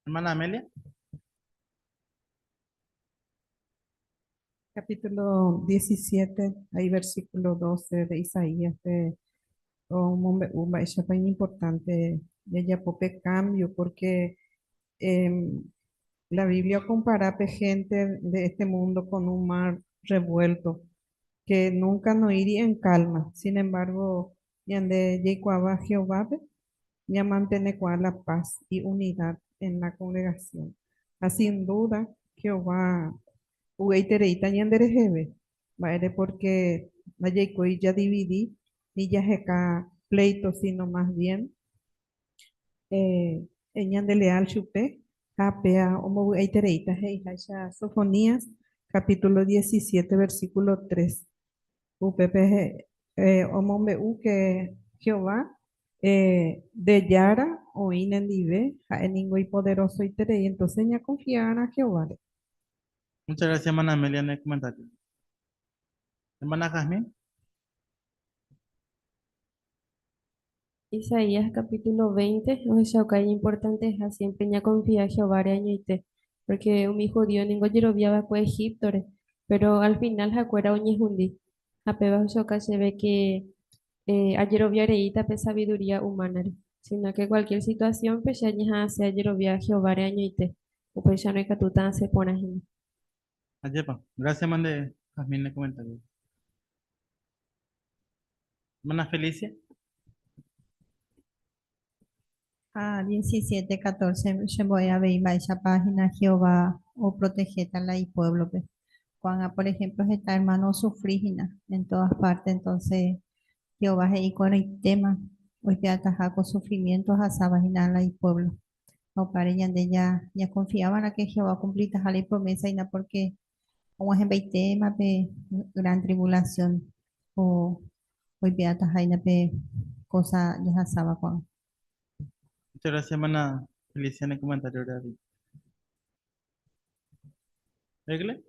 Hermana Amelia. Capítulo 17, ahí versículo 12 de Isaías, pe omombe'u mba'éichapa iñimportante jajapo pe cambio, porque la Biblia ocompara pe gente de este mundo con un mar revuelto, que nunca noĩri en calma. Sin embargo, ñande jaikuaáva Jehovápe, ñamantenekuaa la paz y unidad en la congregación. Ha sin duda, Jehová ovy'aitereíta ñandereheve. Mba'ére? Porque ndajaikói jadividi ni jaheka pleito, sino más bien ñande leal chupe ha péa ombovy'aitereíta he'iháicha Sofonías capítulo 17 versículo 3. Upépe omombe'u ke Jehová nde Jára oĩ nendive, ha'e ningo ipoderosoiterei, entonces ñakonfia'arã Jehováre. Muchas gracias, hermana Amelia, en el comentario. Hermana Jazmín. Isaías capítulo 20 ohechauka iñimportanteha siémpre ñakonfia Jehováre añoite, pórke umi judío ningo ojerovia va'ekue Egíptore, péro al finál ha'ekuéra oñehundi. Ha péva ohechauka chéve ke ajerovia reíta pe sabiduría umánare, síno ke kualkiér situasiónpe che añeha'ãse ajerovia Jehováre añoite, upéicharõ ikatúta asẽ porã hína. Ajépa. Gracias, mande Jazmín ne comentario. Hermana Felicia. Ha 17, 14 chembo'e avei mba'éichapa hína Jehová oprotehéta la ipuévlope. Ko'ág̃a por ehémplo heta ermáno osufri hína en tódas párte, entónse Jehová he'i ko'ẽrõitéma oipe'ataha ko sufrimiénto ohasáva hína la ipuévlo. Ha upévare ñande ñakonfiava'erã ke Jehová okumplitaha la ipromésa hína pórke og̃uahẽmbaitéma pe gran trivulasión oipe'ataha hína pe kósa jahasáva ko'ág̃a. Muchas gracias, hermana Felicia, en el comentario de David. Egle?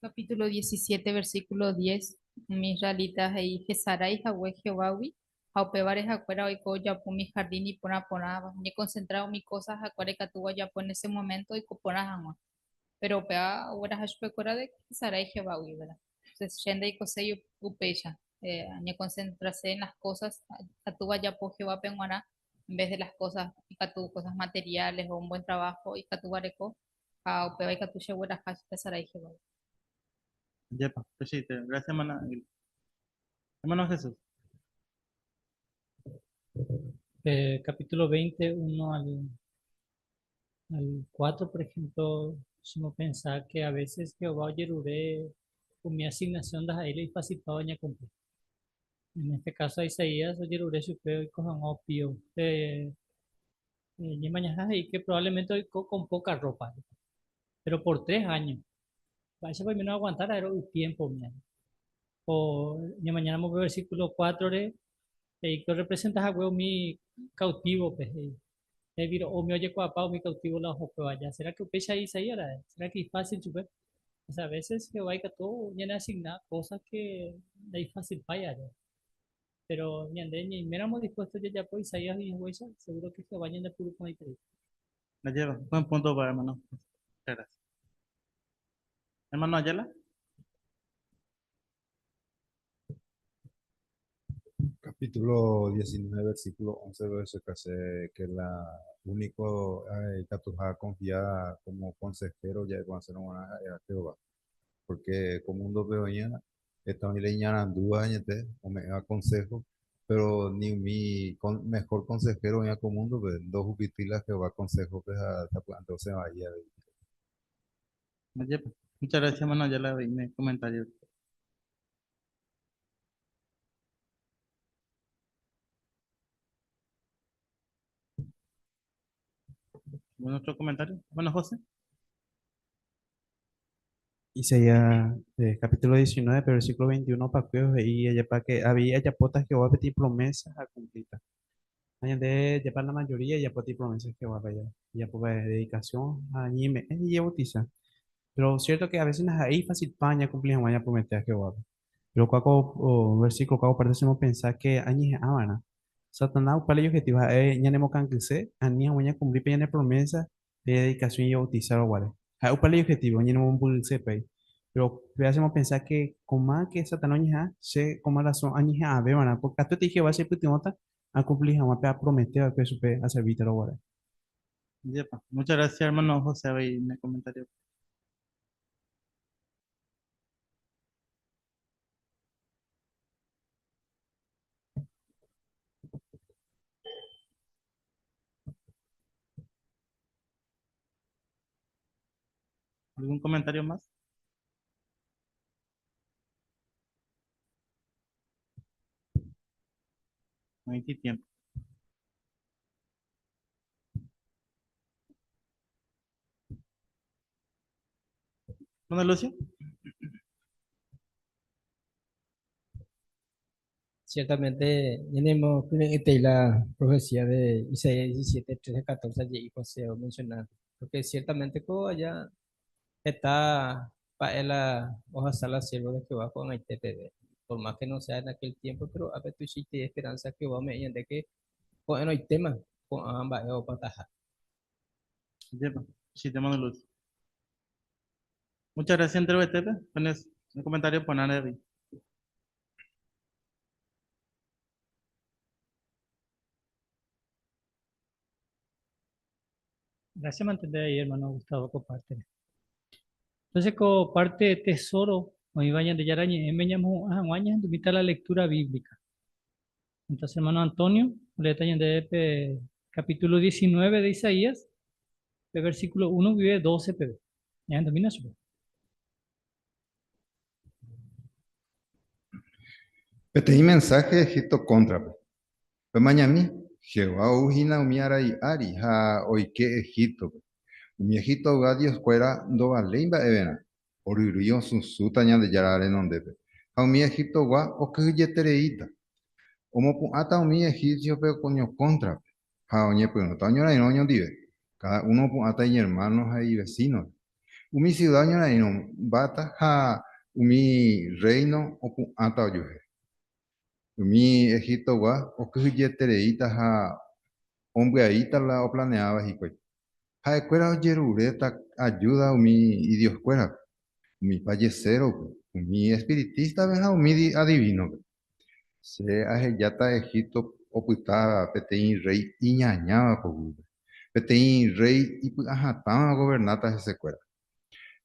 Capítulo 17, versículo 10, Umi israelita he'i hesarái hague Jehovágui, ha upévare ha'ekuéra oiko ojapo umi jardín iporã porãva, oñekonsentra umi kósa ha'ekuéra ikatúva ojapo en ese moménto oiko porã hag̃ua. Péro upéva ogueraha chupekuéra de hesarái Jehovágui, verda? Entonces, che ndaikoséi upéicha, añekonsentrase en las cosas ikatúva ajapo Jehovápe g̃uarã, en vez de las cosas ikatu cosas materiales o un buen trabajo ikatúva areko, ha upéva ikatu chegueraha hesarái Jehovágui. Ajépa, peichaite. Gracias, hermana Ángel. Hermano Jesús. Eh, capítulo 20, 1 al 4, por ejemplo, chemopensa que a veces Jehová ojerure umi asignación ndaha'éi la ifacilpáva ñakumpli. En este caso a Isaías ojerure chupe oiko hag̃ua opío. Pe ñemañaha he'i que probablemente oiko con poca ropa, pero por tres años. Mba'éichapa oiméne oaguanta ra'e ro'y tiempo umíva. Ko ñamañáramo pe versículo 4-re he'i que orrepresenta hague umi cautivo-pe, he'i. He'i umi ojekuaapa umi cautivo la ohokuéva aja. Será que upéicha Isaías ra'e? Será que ifácil chupe? O sea, a veces Jehová ikatu ñaneasigna cosas que ndaifacilpái aja. Pero ñande ñaiméramo dispuesto jajapo Isaías oĩhaguéicha, seguro que Jehová ñandepuru porãiterei. Ajépa, buen punto para hermano. Muchas gracias. Hermano Ayala. Capítulo 19, versículo 11, ohechauka que la único ikatuha confiada como consejero ja'ekuaa sérõ g̃uarã ha'éva Jehová. Porque ko múndope oĩva heta oĩ la iñarandúva añete, ome'ẽva consejo, pero ni umi mejor consejero oĩva ko múndope ndohupitýi la Jehová consejo-pe ha sapy'ánte osẽ vai avei. Ajépa. Muchas gracias, hermano Ayala, avei ne comentario. ¿Algún otro comentario? Bueno, José. Isaías capítulo 19, versículo 21 opakue he'i ajépa que avei ajapóta Jehová peteĩ promesa ha akumplíta. Ha ñande jepa la mayoría jajapo peteĩ promesa Jehovápe jajapo pe dedicación ha ñeme'ẽ jebautiza. Pero cierto que a veces ndaha'éi facilpa ñakumpli hag̃ua ñapromete a Jehovápe. Péro kua ko versículo kua ko parte chemopensa ke añeha'ã va'erã. Satanás upéva ijobjetivo ha'e ñanemokangyse ani hag̃ua ñakumpli pe ñane promesa de dedicación jebautizarõ guare. Ha'e upéva ijobjetivo, ñanemombyryse upéi. Pero upéva chemopensa que koma que Satanás oñeha'ã, che koma razón añeha'ãve va'erã, porque katuete Jehová chepytyvõta akumpli hag̃ua pe apromete va'ekue chupe aservítarõ guare. Yepa. Muchas gracias, hermano José, ahí en el comentario. ¿Algún comentario más? No hay tiempo. Bueno, Lucio. Ciertamente, tenemos la profecía de Isaías 17, 13, 14, allí José mencionando. Porque ciertamente, como allá está para la hoja sala siervo de Jehová con ITPD. Por más que no sea en aquel tiempo, pero a veces existe esperanza que Jehová me de que con el tema, con ambas o pataja. Sí, tema de luz. Muchas gracias, Andrés Tepe. Pones un comentario por nada de Gracias, mantener ahí, hermano Gustavo, comparte. Entonces, como parte de tesoro, hoy vayan de Yarañe, me llamo a la lectura bíblica. Entonces, hermano Antonio, le de capítulo 19 de Isaías, de versículo 1 vive 12 pb. Ya domina su. Peteĩ mensaje Egipto cóntrape. Pemañami, Jehová ou hína umi arai ári ha oike Egíptope. Umi Egiptoygua dioskuéra ndovaléi mba'everã, oryrýi osusũta Ñandejára renondépe, ha umi Egiptogua okyhyjetereíta. Omopu'ãta umi egípciope oñokóntrape ha oñepyrũta oñorairõ oñondive, káda uno opu'ãta iñermáno ha ivesínore. Umi siuda oñorairõmbáta ha umi rréino opu'ãta ojuehe. Umi Egiptogua okyhyjetereíta ha ombyaíta la oplaneáva hikuái. Ha'ekuéra ojeruréta ajúda umi idioskuérape, umi pajesérope, umi espiritístape ha umi adivínope. Che ahejáta Egipto opyta peteĩ rréi iñañáva poguýpe. Peteĩ rréi ipy'ahatãva ogovernáta hesekuéra.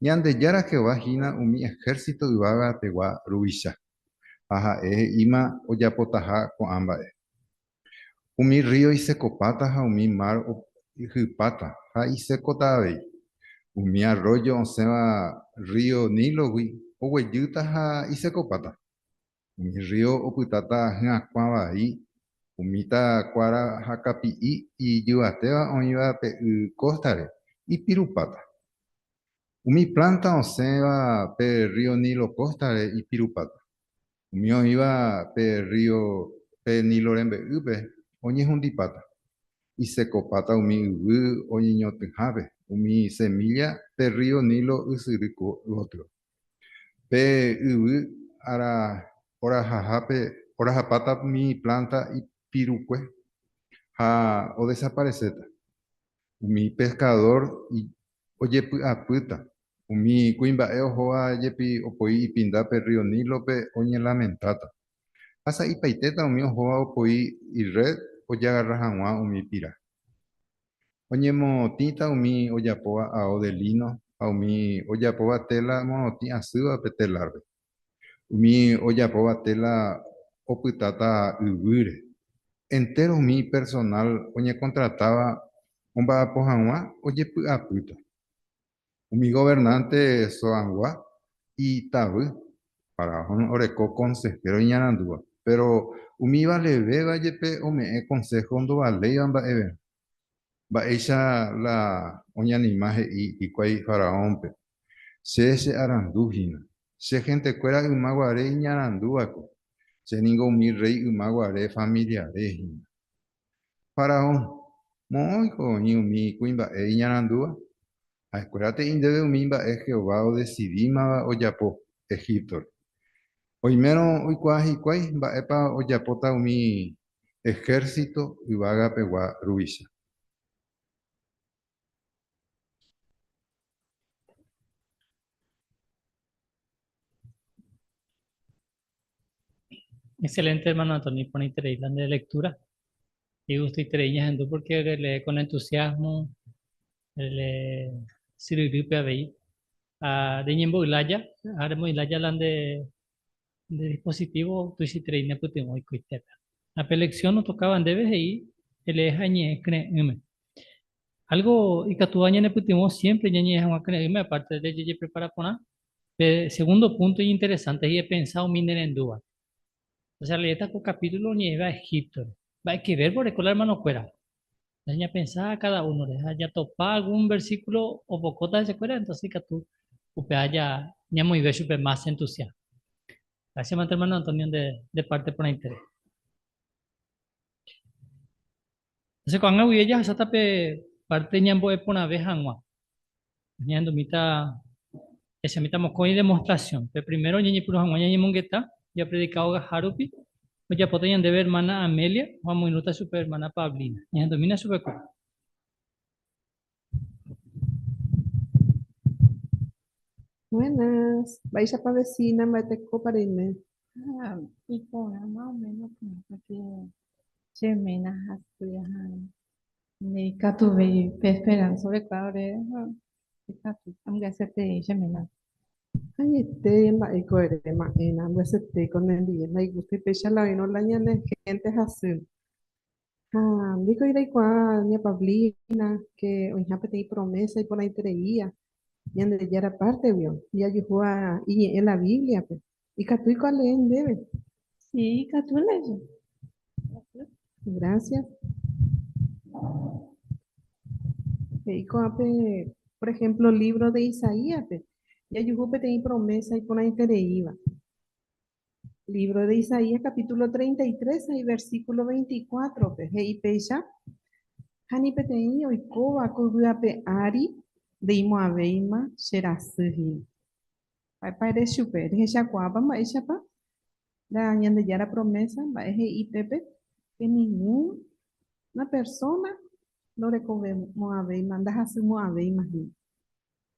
Ñandejára Jehová hína umi ehérsito yvágapegua ruvicha, ha ha'e he'íma ojapotaha ko'ã mba'e. Umi rrío isekopáta ha umi mar hypáta ha isékota avei. Umi arroyo osẽva rrío Nílogui oguejýta ha isekopáta. Umi rrío opytáta hyakuã vai, umi takuára ha kapi'i ijyvatéva oĩva pe y kóstare ipirupáta. Umi plánta osẽva pe rrío Nilo kóstare ipirupáta. Umi oĩva pe rrío pe Nilo rembe'ýpe oñehundipáta. Isekopáta umi yvy oñeñotỹhápe umi semílla pe rrío Nilo ysyry gotyo. Pe yvy ára orahahápe orahapáta umi plánta ipirukue ha odesapareséta. Umi peskadór ojepy'apýta. Umi kuimba'e ohóva jepi opoi ipinda pe rrío Nílope oñelamentáta. Ha sa'ipaitéta umi ohóva opoi irréd ojagarra hag̃ua umi pira. Oñemotĩta umi ojapóva ao de líno ha umi ojapóva téla morotĩ asýva pe telárpe. Umi ojapóva téla opytáta yvýre. Entéro umi personál oñekontratáva omba'apo hag̃ua ojepy'apýta. Umi governánte Zoangua itavy, faraón oreko konsehéro iñarandúva, péro umi ivalevéva jepe ome'ẽ konsého ndovaléiva mba'everã. Mba'éicha la oñanima he'i hikuái faraónpe, Che chearandu hína, che hentekuéra yma guare iñarandu va'ekue, che ningo umi rréi yma guare familiare hína. Faraón, moõiko oĩ umi kuimba'e iñarandúva? Ha'ekuéra te'i ndéve umi mba'e Jehová odesidímava ojapo Egíptore. Oimérõ oikuaa hikuái mba'épa ojapóta umi Ejército yvágapegua ruvicha. Excelente, hermano Antonio, por interés de lectura. Y gusto y porque lee con entusiasmo, le sirve a ver. De ñembo ilaya, haremos ilaya lan de dispositivo tu si treina putin hoy coiteta. A lección no tocaban debe ahí, el es añe cree Algo y catuaña ne putimos siempre ñañe es una aparte de ye prepara pona. Segundo punto interesante y he pensado minerendúa. O sea, leeta con capítulo ni a Egipto. Va a que ver por el hermano fuera. Ya pensaba cada uno, ya topa algún versículo o pocota de secuela, entonces que tú upea ya muy bien más entusiasmo. Gracias, hermano Antonio, de parte por interés. Entonces, cuando ella se tape parte ñambo es por una vez agua. Ñando mita esa mita mocoi demostración. Pero primero ñeñe puro agua ñeñe mongueta, ya predicado Harupi, ya poteñan de ver hermana Amelia, o a minuta super hermana Pablina. Ñando mina super Buenas, vais a pa vecina, mate copa irme. Ah, y con más o menos porque se mena ni katu ve esperanza de cuadre katu am se mena. Ay, este ma eco ere ma ena am te con el día na gusta y pecha la vino la ñane gente así. Ah, digo ir igual ña Pablina que hoy ya pedí promesa y por ahí traía. Y ande ya era parte vio. Y ya yo y en la Biblia pues. Y katu y cuál leen debe. Sí, katu leye. Gracias. Y por ejemplo, libro de Isaías, ya yo pedí promesa y por ahí te iba. Libro de Isaías, capítulo 33, ahí versículo 24, pe, y pecha, hani peteĩ oikóva ko yvy ári ndeimo'ãvéima che rasy hína. Mba'épa ere chupe, rehechakuaápa mba'éichapa la Ñandejára promesa mba'e he'i pépe que ninguna persona ndorekovemo'ãvéima ndahasymo'ãvéima hína.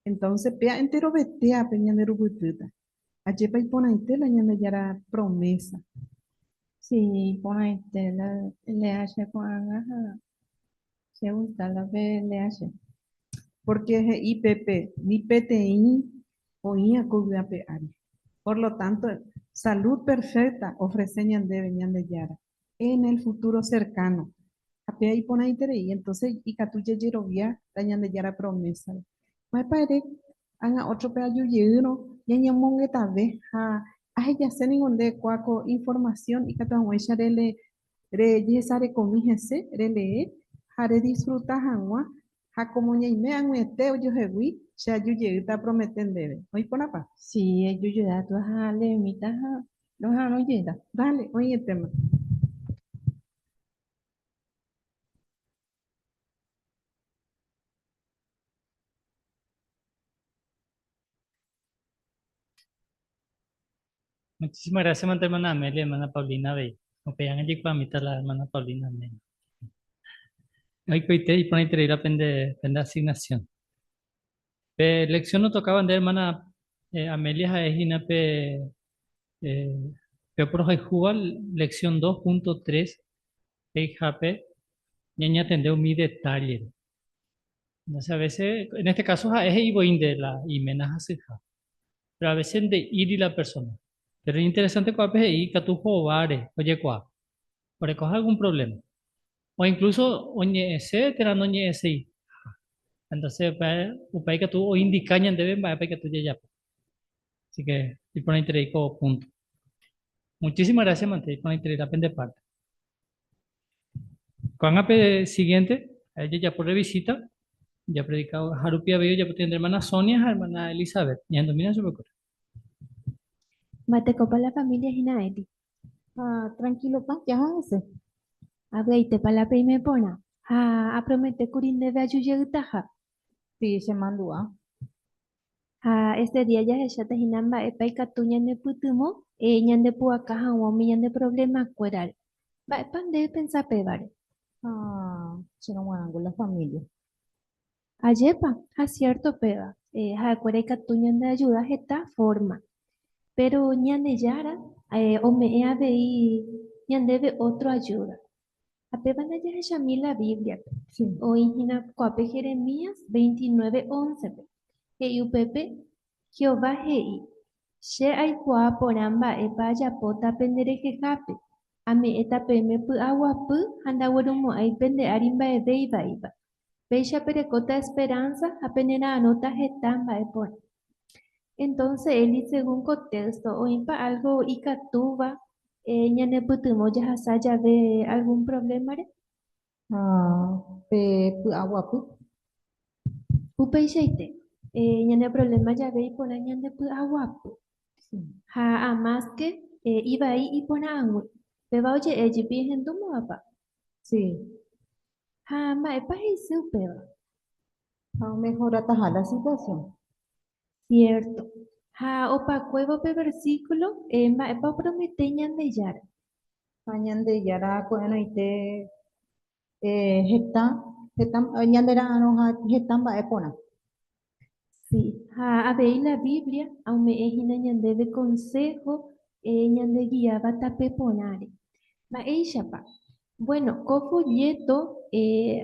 Entonces, péa enterovetéape ñanderupytýta. Ajépa iporãite la Ñandejára promesa. Sí, iporãite la LH ko'ág̃a ha che gusta la LH. Porque he'i pépe ni peteĩ oĩva ko yvy ape ári. Por lo tanto, salud perfecta ofrece ñandéve Ñandejára en el futuro cercano. Ha péa iporãiterei, entonces ikatu jajerovia la Ñandejára promesa. Mba'épa ere ág̃a otro-pe ajujeýrõ ñañemongetave ha ahejase ningo nde kuáko información ikatu hag̃uáicha rele rejesarekomi hese relee ha redisfruta hag̃ua ha como ñaime ag̃uiete ojohegui che ajujeýta apromete ndéve. Oĩporãpa? Sí, ejujeyáta ha lemíta ha roha'arõ jeýta. Dale, oĩetéma. Muchísimas gracias, hermana Amelia, hermana Paulina Bey. O pegan allí con mitad la hermana Paulina Amelia. Hoy coite y pone la pende, pende asignación. Pe lección no tocaban de hermana Amelia Jaejina pe pe por lección 2.3 pe ñaña atende mi detalle. Entonces a veces, en este caso es de la imena hasija. Pero a veces de ir y la persona. Pero es interesante que ahí que tú jovare, oye cuá, por coja algún problema. O incluso oye ese, te no ese. Entonces, upay que tú o indicañan deben va que tú ya. Así que, y por ahí punto. Muchísimas gracias, Mante, por ahí la pende parte. Con siguiente, ella ya por revisita, ya predicado Harupi Abello, ya por hermana Sonia, hermana Elizabeth, ya domina su locura. Mate copa la familia Hinaeli. Ah, tranquilo, pa, ya ese. Abeite pa la peime pona. Ha, apromete kurin debe ayuyeutaja. Sí, se mandúa. Ha, este día ya se hinamba epa ikatu ñande pytyvõ ñande pu'aka hag̃ua umi ñande problema kuérare. Mba'épa nde epensa pévare? Ha chérõ g̃uarãngo la familia. Ajépa, ha cierto péva, ha'ekuéra ikatu ñandeajuda heta forma. Péro Ñandejára ome'ẽ avei ñandéve ótro ajúda. Ha péva ndajahechami la Bíbliape. Oĩ hína ko'ápe Jeremías 29:11-pe. He'i upépe, Jehová he'i, Che aikuaa porã mba'épa ajapóta penderehehápe, ame'ẽta peẽme py'aguapy ha ndaguerumo'ãi pende ári mba'eve ivaíva. Péicha perekóta esperánsa ha penera'arõta heta mba'e porã. Entónse Eli, según ko téysto, oĩpa álgo ikatúva ñanepytyvõ jahasa jave algún provlémare? Ha pe py'aguapy. Upeichaite, ñane provléma jave iporã ñande py'aguapy. Ha amáske ivai iporã ag̃ui. Péva oje'e jepi ehendúmavapa? Sí. Ha mba'épa he'ise upéva? Ha omehorataha la situasión. Siérto. Ha opakuévo pe versíkulo, mba'épa opromete Ñandejára? Ha Ñandejára ko'ẽrõite heta, heta, ñandera'arõ ha heta mba'e porã. Sí, ha avei la Biblia ome'ẽ hína ñandéve konsého ñandegiáva tape porãre. Mba'éichapa? Bueno, ko folléto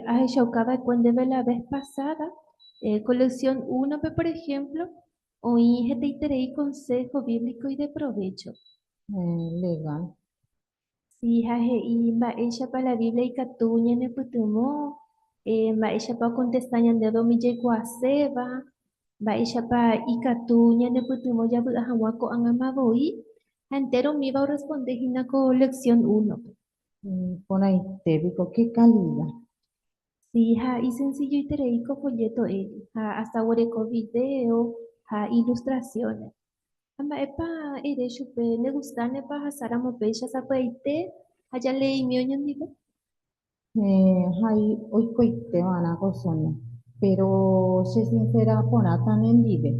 ahechauka va'ekue ndéve la ves pasáda, ko lección únope, por ejemplo, oĩ hetaiterei konsého bíblico ideprovécho. Legal. Sí, ha he'i mba'éichapa la Biblia ikatu ñanepytyvõ, mba'éichapa okontesta ñandéve umi jaikuaaséva, mba'éichapa ikatu ñanepytyvõ javy'a hag̃ua ko'ág̃ama voi, ha entéro umíva orresponde hína ko leksión únope. Iporãite piko, ke kalida. Sí, ha isensilloiterei ko folléto Eli, ha hasta oguereko vidéo ha ilustraciones. Ha mba'épa ere chupe, negustánepa ahasáramo péicha sapy'aite ha jaleeimi oñondive? Ha oikoite va'erã ko Sonia, péro che sincera porãta nendive,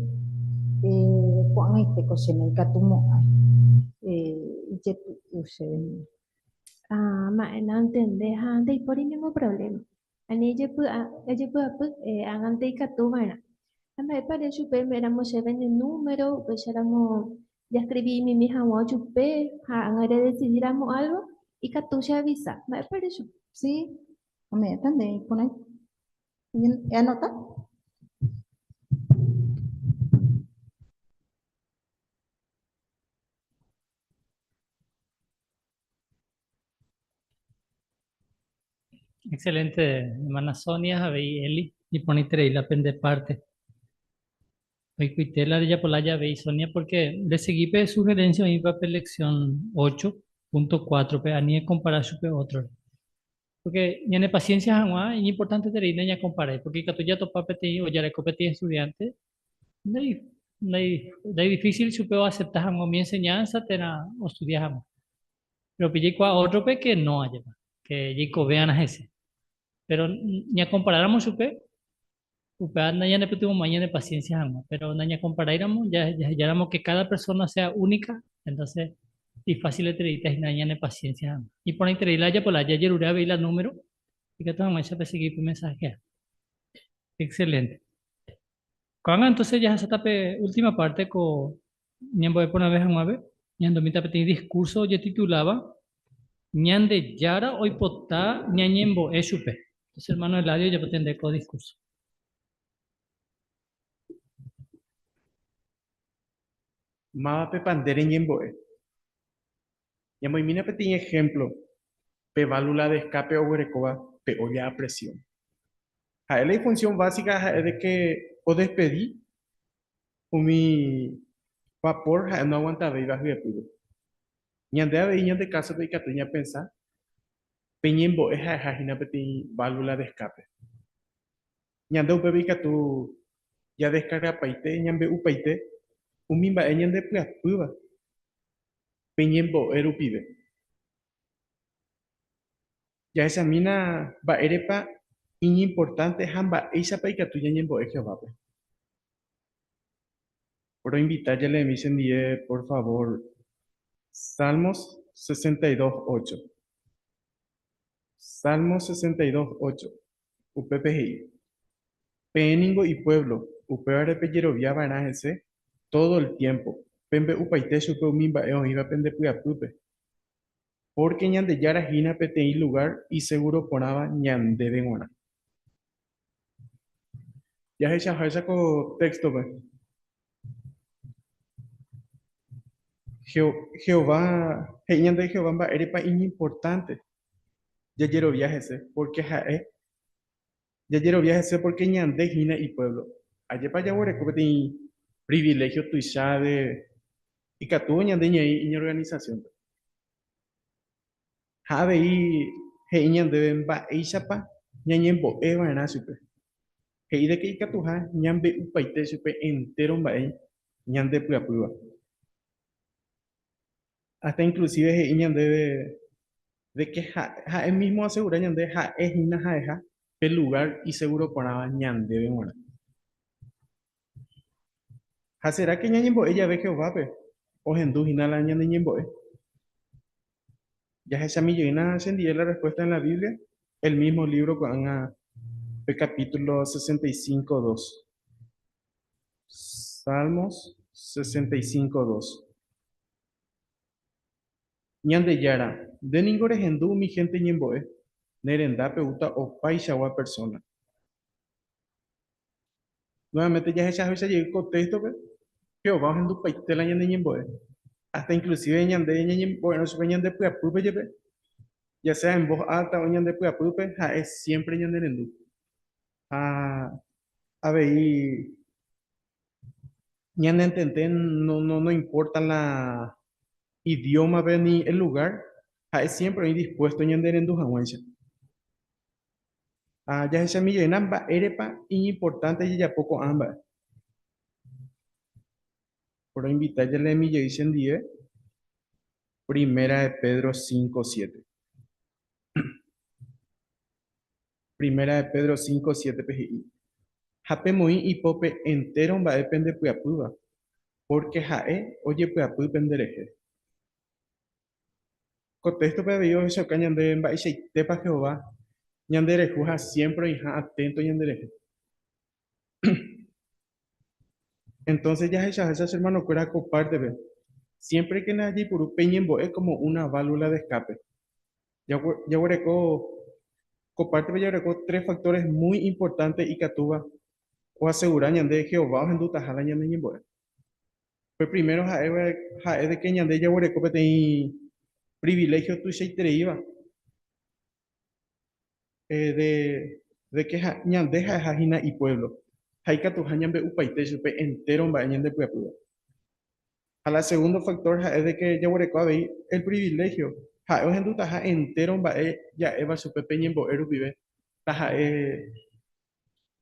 ko'ag̃aite ko che ndaikatumo'ãi ijetu'u chéve hína. Ah, mba'e nantende ha ndaipóri ningo provléma. Ani ejepy'apy, ág̃ante ikatu va'erã. Ha mba'épa ere chupe eme'ẽramo chéve ne número, upéicharamo jaskrivimimi hag̃ua ojupe ha ág̃a redesidíramo álgo, ikatu cheavisa. Mba'épa ere chupe? Si, ame'ẽta nde iporãite. Eanota. Excelente, hermana Sonia, avei Eli, iporãiterei la pende parte. Oikuite la rejapola avei Sonia porque resegui pe sugerencia oĩva pe lección 8.4 pe ani ekompara chupe ótrore. Porque ñane paciencia hag̃ua iñimportanteterei nañakomparái, porque ikatu jatopa peteĩ o jareko peteĩ estudiante ndai ndai ndaidifícil chupe oacepta hag̃ua umi enseñanza térã ostudia hag̃ua. Péro pe jaikuaa ótrope ke no ajépa, ke jaikove'arã hese. Péro ñakomparáramo chupe, upéva nañanepytyvõmo'ãi ñane paciencia hag̃ua. Péro nañakomparáiramo, jahejáramo ke káda persóna sea únika, entónse ifásiletereíta hína ñane paciencia hag̃ua. Iporãiterei la japo la jajerure avei la número ikatu hag̃uáicha pesegi pe mensahea. Excelente. Ko'ág̃a entonces jahasáta pe última parte ko ñambo'e porãve hag̃uápe, ñahendomíta peteĩ discurso ojetituláva Ñandejára oipota ñañembo'e chupe. Entonces hermano Eladio ojapotende ko discurso. Mávapepa nde reñembo'e? Ñamoĩmína peteĩ ehémplo pe válvula de escape oguerekóva pe olla a presión. Ha'e la ifunción básica ha'e de que odespedi umi vapor ha'e noaguantavéiva hyepýpe. Ñande avei ñande kásope ikatu ñapensa pe ñembo'e ha'eha hína peteĩ válvula de escape. Ñande upépe ikatu jadeskargapaite, ñambe'upaite umi mba'e ñandepyapýva pe ñembo'e rupive. Jahechamína mba'érepa iñimportánte ha mba'éichapa ikatu ñañembo'e Jehovápe. Roinvita jaleemi chendie por favor Salmos 62, 8. Salmo 62, 8. Upépe he'i, Peẽ ningo ipuévlo, upévare pejerovia va'erã hese tódo el tiémpo, pembe'upaite chupe umi mba'e oĩva pende py'apýpe. Pórke Ñandejára hína peteĩ lugár isegúro porãva ñandéve g̃uarã. Jahechaháicha ko téxtope, Jehová he'i ñandéve Jehová mba'érepa iñimportánte jajerovia hese, pórke ha'e jajerovia hese pórke ñande hína ipuévlo. Ajépa jaguereko peteĩ priviléhio tuicha de ikatúvo ñande ñaĩ iñorganisasiónpe. Ha avei he'i ñandéve mba'éichapa ñañembo'e va'erã chupe. He'i de ke ikatuha ñambe'upaite chupe entéro mba'e ñandepy'apýva. Hasta inclusive he'i ñandéve de ke ha'e mismo oasegura ñande ha'e hína ha'eha pe lugar iseguro porãva ñandéve g̃uarã. Ha sera ke ñañembo'e jave Jehovápe ohendu hína la ñane ñembo'e? Jahechami jeýna chendie la respuesta en la Biblia, el mismo libro ko'ág̃a pe capítulo 65, 2. Salmos 65, 2. Ñandejára, nde ningo rehendu umi hénte ñembo'e, ne rendápe oúta opaichagua persóna. Nuevamente jahechaháicha jey ko téxtope, Jehová ohendupaite la ñane ñembo'e. Hasta inclusive ñande ñañembo'érõ chupe ñande pyapýpe jepe, ya sea en voz alta o ñande pyapýpe, ha'e siempre ñanerendu. Ha avei ñanentende no, no, no importa la idiómape ni el lugar, ha'e siempre oĩ dispuesto ñanerendu hag̃uáicha. Ha jahechami jeýna mba'érepa iñimportánte jajapo ko'ã mba'e. Poroinvita jaleemi jey chendive Primera de Pedro 5, 7. Primera de Pedro 5, 7 pe he'i, Ha pemoĩ ipópe entéro mba'e pendepy'apýva, pórke ha'e ojepy'apy penderehe. Ko téxtope avei ohechauka ñandéve mba'eichaitépa Jehová ñanderehu ha siémpre oĩha aténto ñanderehe. Entónse jahechaháicha che ermanokuéra ko pártepe, siémprekena jaipuru pe ñembo'e kómo una válvula de eskápe. Jaguereko ko pártepe jaguereko tres faktores muy importante ikatúva oasegura ñande Jehová ohendutaha la ñane ñembo'e. Pe primero ha'e de ke ñande jaguereko peteĩ priviléhio tuichaitereíva de ke ñande ha'eha hína ipuévlo ha ikatuha ñambe'upaite chupe entéro mba'e ñandepy'apýva. Ha la segundo factor ha'e de ke jaguereko avei el priviléhio ha'e ohendutaha entéro mba'e ja'éva chupe pe ñembo'e rupive, taha'e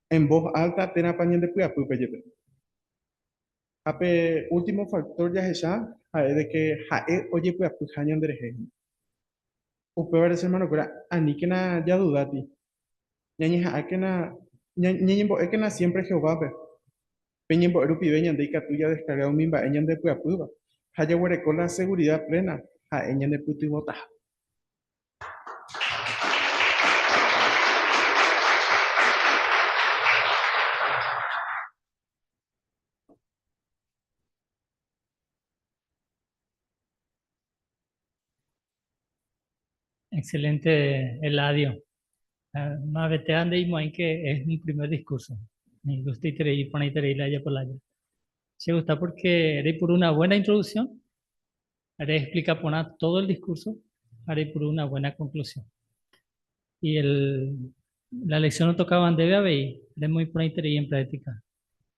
en voz alta térãpa ñandepy'apýpe jepe. Ha pe último factor jahecha ha'e de ke ha'e ojepy'apyha ñanderehe hína. Upévare che hermanokuéra, aníkena jadudáti, ñañeha'ãkena, ñañembo'ékena siempre Jehovápe. Pe ñembo'e rupive ñande ikatu jadeskarga umi mba'e ñandepy'apýva ha jaguereko la seguridad plena ha'e ñanepytyvõtaha. Excelente, Eladio. Mavete ande imo'ãi que es mi primer discurso. Me gusta iterei, porãiterei la ajapo lája. Che gusta porque reipuru una buena introducción, reexplica porã todo el discurso ha reipuru una buena conclusión. Y el, la lección otocaba ndéve avei, remoĩ porãiterei en práctica.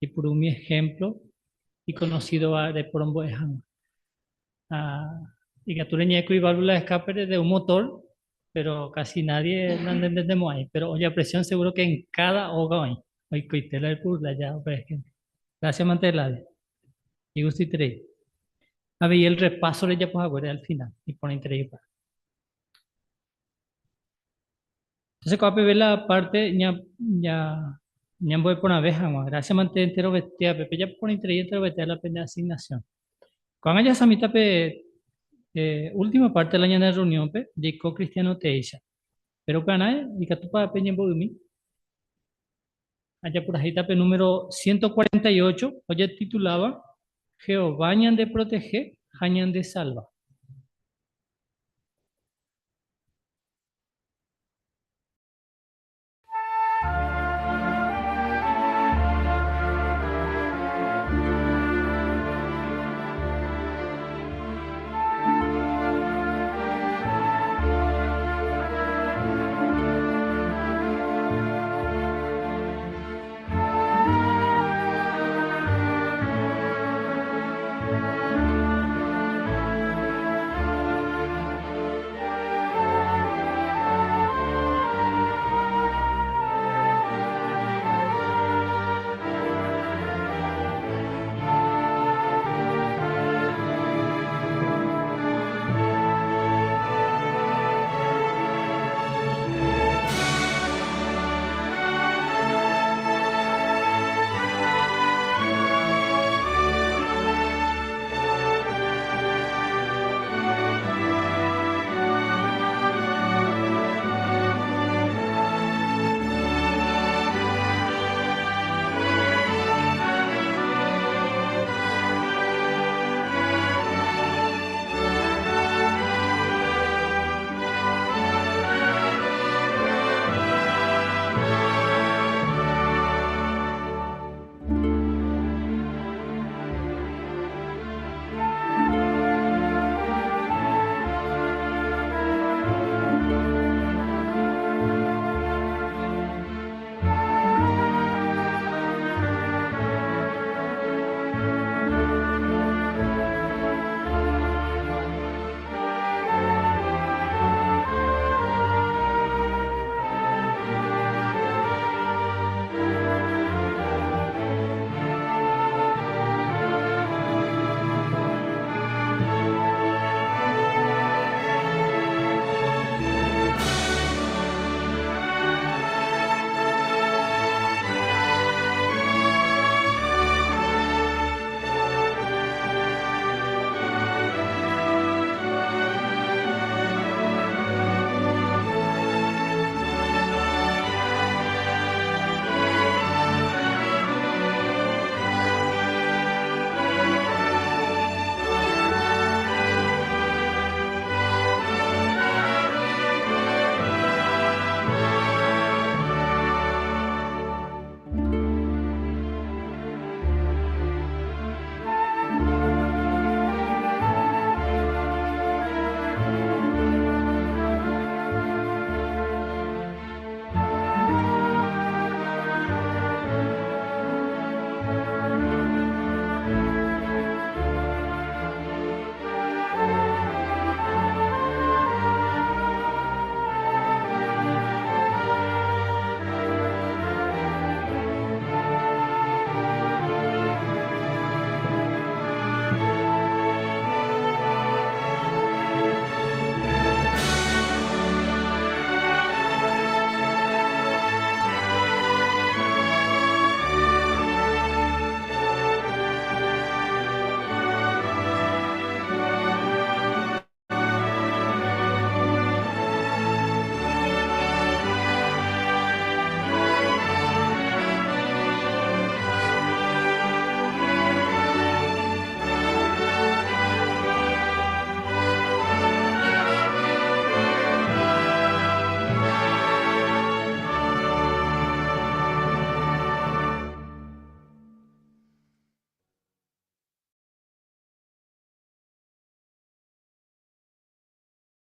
Eipuru umi ejemplo iconocido-va reporombo'e hag̃ua. Ha ikatu reñe'ẽkuri válvula de escape-re de un motor, pero casi nadie nantendémo'ãi. Pero olla presión seguro que en cada óga oĩ. Oikoite la repuru lája upe ejemplo. Gracias mante Eladio. Igustoiterei. Avei el repaso rejapo haguére al final, iporãitereipa. Entonces ko'ápe ve la parte ña, ña, ñambo'e porãve hag̃ua. Gracias mante enterovetéape, pejapo porãiterei enterovetéa la pende asignación. Ko'ág̃a jahasamíta pe eh, última parte de la ñane reunión-pe, jaiko cristiano teéicha. Péro upearã ikatúpa peñembo'ymi? Ajapurahéita pe número 148 ojetituláva Jehová ñandeprotehe ha ñandesalva.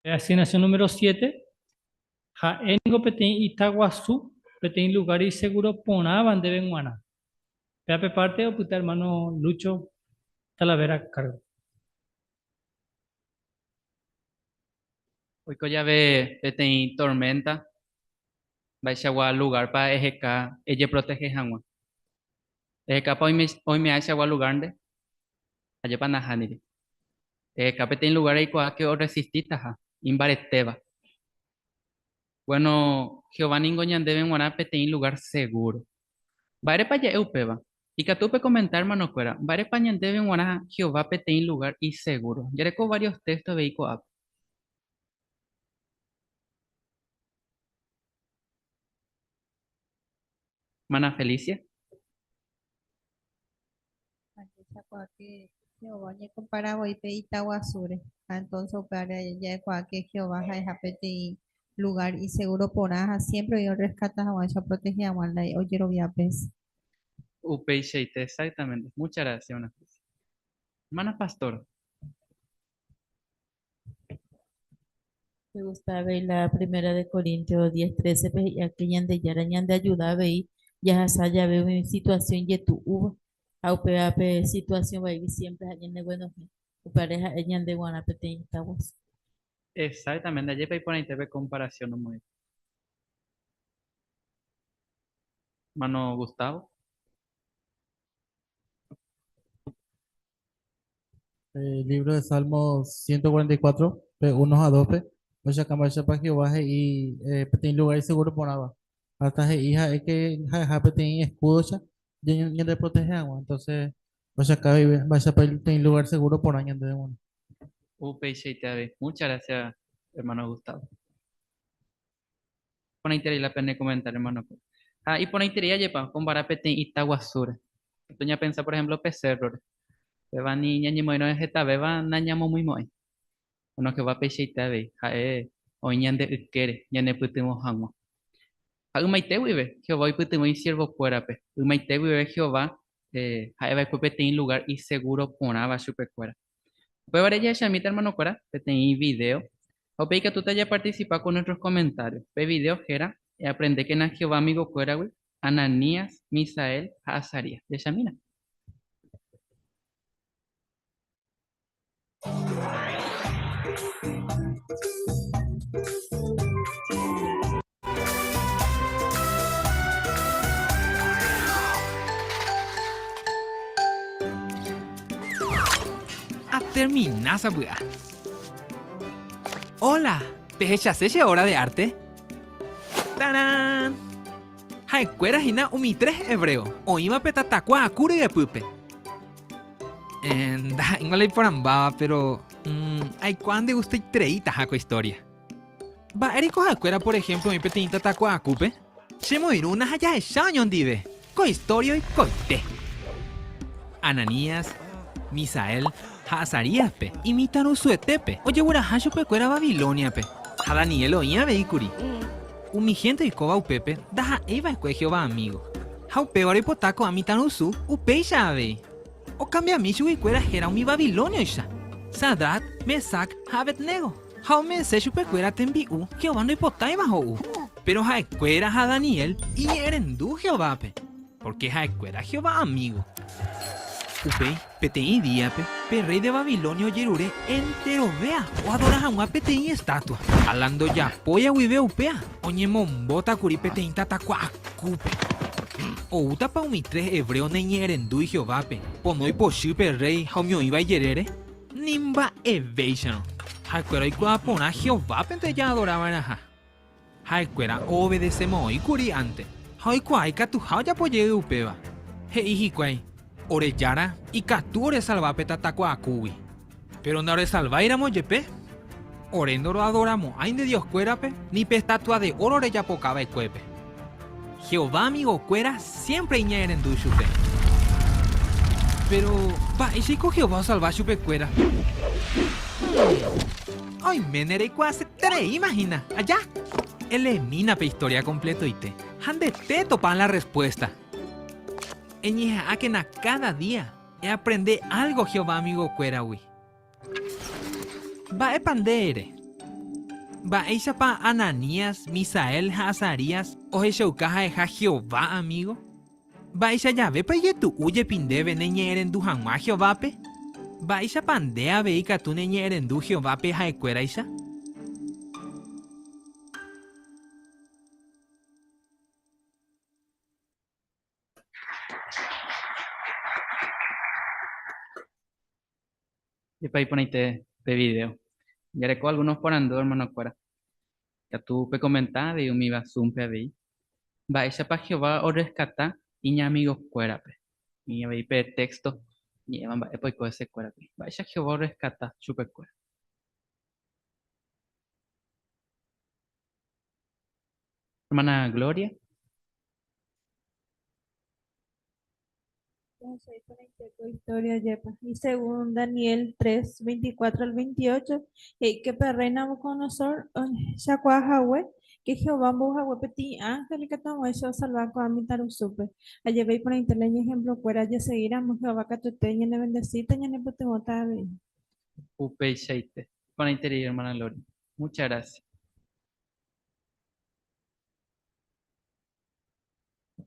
Asignación número 7. Ha'e ningo peteĩ ita guasu, peteĩ lugar iseguro porãva ndéve g̃uarã. Péva pe parte opyta hermano Lucho Talavera cargo. Oiko jave peteĩ tormenta, mba'eichagua lugárpa eheka ejeprotehe hag̃ua. Ehekápa oimeháichagua lugár nde? Ajépa nahániri. Eheka peteĩ lugár eikuaáke orresistítaha, imbaretéva. Bueno, Jehová ningo ñandéve g̃uarã peteĩ lugár segúro. Mba'érepa ja'e upéva? Ikatu pekomenta ermanokuéra, mba'érepa ñandéve g̃uarã Jehová peteĩ lugár isegúro? Jareko vários téxto avei ko'ápe. Hermana Felicia. Ahechakuaa que Jehová oñekompara voi pe ita guasúre, ha entonces upévare ja'ekuaa que Jehová ha'eha peteĩ lugar iseguro porã ha siempre oĩ orreskata hag̃uáicha oprotehe hag̃ua la ojeroviápe hese. Upeichaite, exactamente. Muchas gracias, hermana Felicia. Hermana Pastor. Me gusta avei la Primera de Corintios 10, 13 pe he'iha ke Ñandejára ñandeajuda avei jahasa jave umi situación ijetu'úva ha upéva pe situación vaígui siempre ha'e ñaneguenohẽ, upévare ha'e ñande guarã peteĩ ita guasu. Exactamente, ajépa iporãite pe comparación omoĩva. Hermano Gustavo. Eh, libro de Salmos 144, pe 1 ha 2-pe, ohechakamba'éichapa Jehová he'i eh, peteĩ lugar iseguro porãva. Hasta he'i ha'e que ha'eha peteĩ escudo-cha ñandeprotehe hag̃ua. Entonces, ohechaka mba'éichapa peteĩ lugar seguro porã ñandéve g̃uarã. Upeichaite avei. Muchas gracias, hermano Gustavo. Iporãiterei la pene comentario, hermano-kuéra. Ha iporãiterei ajépa okompara peteĩ ita guasúre. Ikatu ñapensa, por ejemplo, pe cerro-re. Péva ni ñañemoĩrõ hetavéva nañamomyimo'ãi. Bueno, Jehová peichaite avei, ha'e oĩ ñande ykére ñanepytyvõ hag̃ua. Ha ymaite guive, Jehová oipytyvõ isiervokuérape. Ymaite guive Jehová ha'e va'ekue peteĩ lugár isegúro porãva chupekuéra. Upévare jahechamíta hermanokuéra peteĩ vidéo ha upéi ikatúta japartisipa con nuestros comentarios. Pe vidéo héra Eaprendékena Jehová amigokuéragui, Ananías, Misael ha Azarías. Jahechamína. Atermina sapy'a. Hola! Pehechase che obra de arte? Tarán! Ha'ekuéra hína umi tres hebreo oĩva pe tatakua aku ryepýpe. Ndaha'éingo la iporãmbáva, péro aikuaa ndegustaitereitaha ko istória. Mba'éreiko ha'ekuéra por ehémplo oĩ peteĩ tatakua akúpe? Chemoirũna ha jahecha oñondive ko istória oikoite. Ananías, Misael ha Azaríaspe imitãrusuetépe ojegueraha chupekuéra Babilóniape, ha Daniel oĩ avei kuri. Umi hénte oikóva upépe ndaha'éi va'ekue Jehová amígo, ha upévare oipota ko'ã mitãrusu upéicha avei. Okambiami chuguikuéra héra umi babilónioicha, Sadrac, Mesac ha Abednego. Ha ome'ẽse chupekuéra tembi'u Jehová ndoipotáiva ho'u. Péro ha'ekuéra ha Daniel iñe'ẽrendu Jehovápe, pórke ha'ekuéra Jehová amígo. Upéi, peteĩ díape, pe rréi de Babilonia ojerure enterovéa oadora hag̃ua peteĩ estátua. Ha la ndojapóia guive upéa, oñemombóta kuri peteĩ tatakua akúpe. Oútapa umi tres hebreo naiñe'ẽrendúi Jehovápe, pono ipochy pe rréi ha umi oĩva ijerére? Ni mba'evéicharõ. Ha'ekuéra oikuaa porã Jehovápente jaadora va'erãha. Ha'ekuéra oovedesemo'ãi kuri ánte, ha oikuaa ikatuha ojapo jey upéva. He'i hikuái, Ore Jára ikatu oresalva pe tatakuaakúgui. Péro ndaoresalváiramo jepe, ore ndoroadoramo'ãi nde dioskuérape ni pe estátua de óro rejapoka va'ekuépe. Jehová amigokuéra siémpre iñe'ẽrendu chupe. Péro, mba'éichaiko Jehová osalva chupekuéra? Oiméne reikuaasetereíma hína. Aja! Elemína pe istória kompletoite ha ndete etopa la rrespuésta. Eñeha'ãkena káda día eaprende álgo Jehová amigokuéragui. Mba'épa nde ere? Mba'éichapa Ananías, Misael ha Azarías ohechauka ha'eha Jehová amígo? Mba'éicha javépa ijetu'u jepi ndéve neñe'ẽrendu hag̃ua Jehovápe? Mba'éichapa nde avei ikatu neñe'ẽrendu Jehovápe ha'ekuéraicha? Jepa iporãite pe video. Jareko algunos porandu hermanokuéra. Ikatu pekomenta avei umíva Zoom-pe avei. Mba'éichapa Jehová orreskata iñamigokuérape? Oĩ avei pe texto ñe'ẽva mba'épa oiko hesekuérape. Mba'éicha Jehová orreskata chupekuéra? Hermana Gloria. Historia jepa. Y según Daniel 3, 24 al 28, he'i que pe rey Nabucodonosor ohechakuaa hague que Jehová ombou hague peteĩ ángel ikatu hag̃uáicha osalva ko'ã mitãrusúpe. Ajeve iporãite la iñehemplokuéra jasegíramo Jehová katuete ñanevendesíta ñanepytyvõta avei. Upeichaite. Iporãiterei hermana Gloria. Muchas gracias.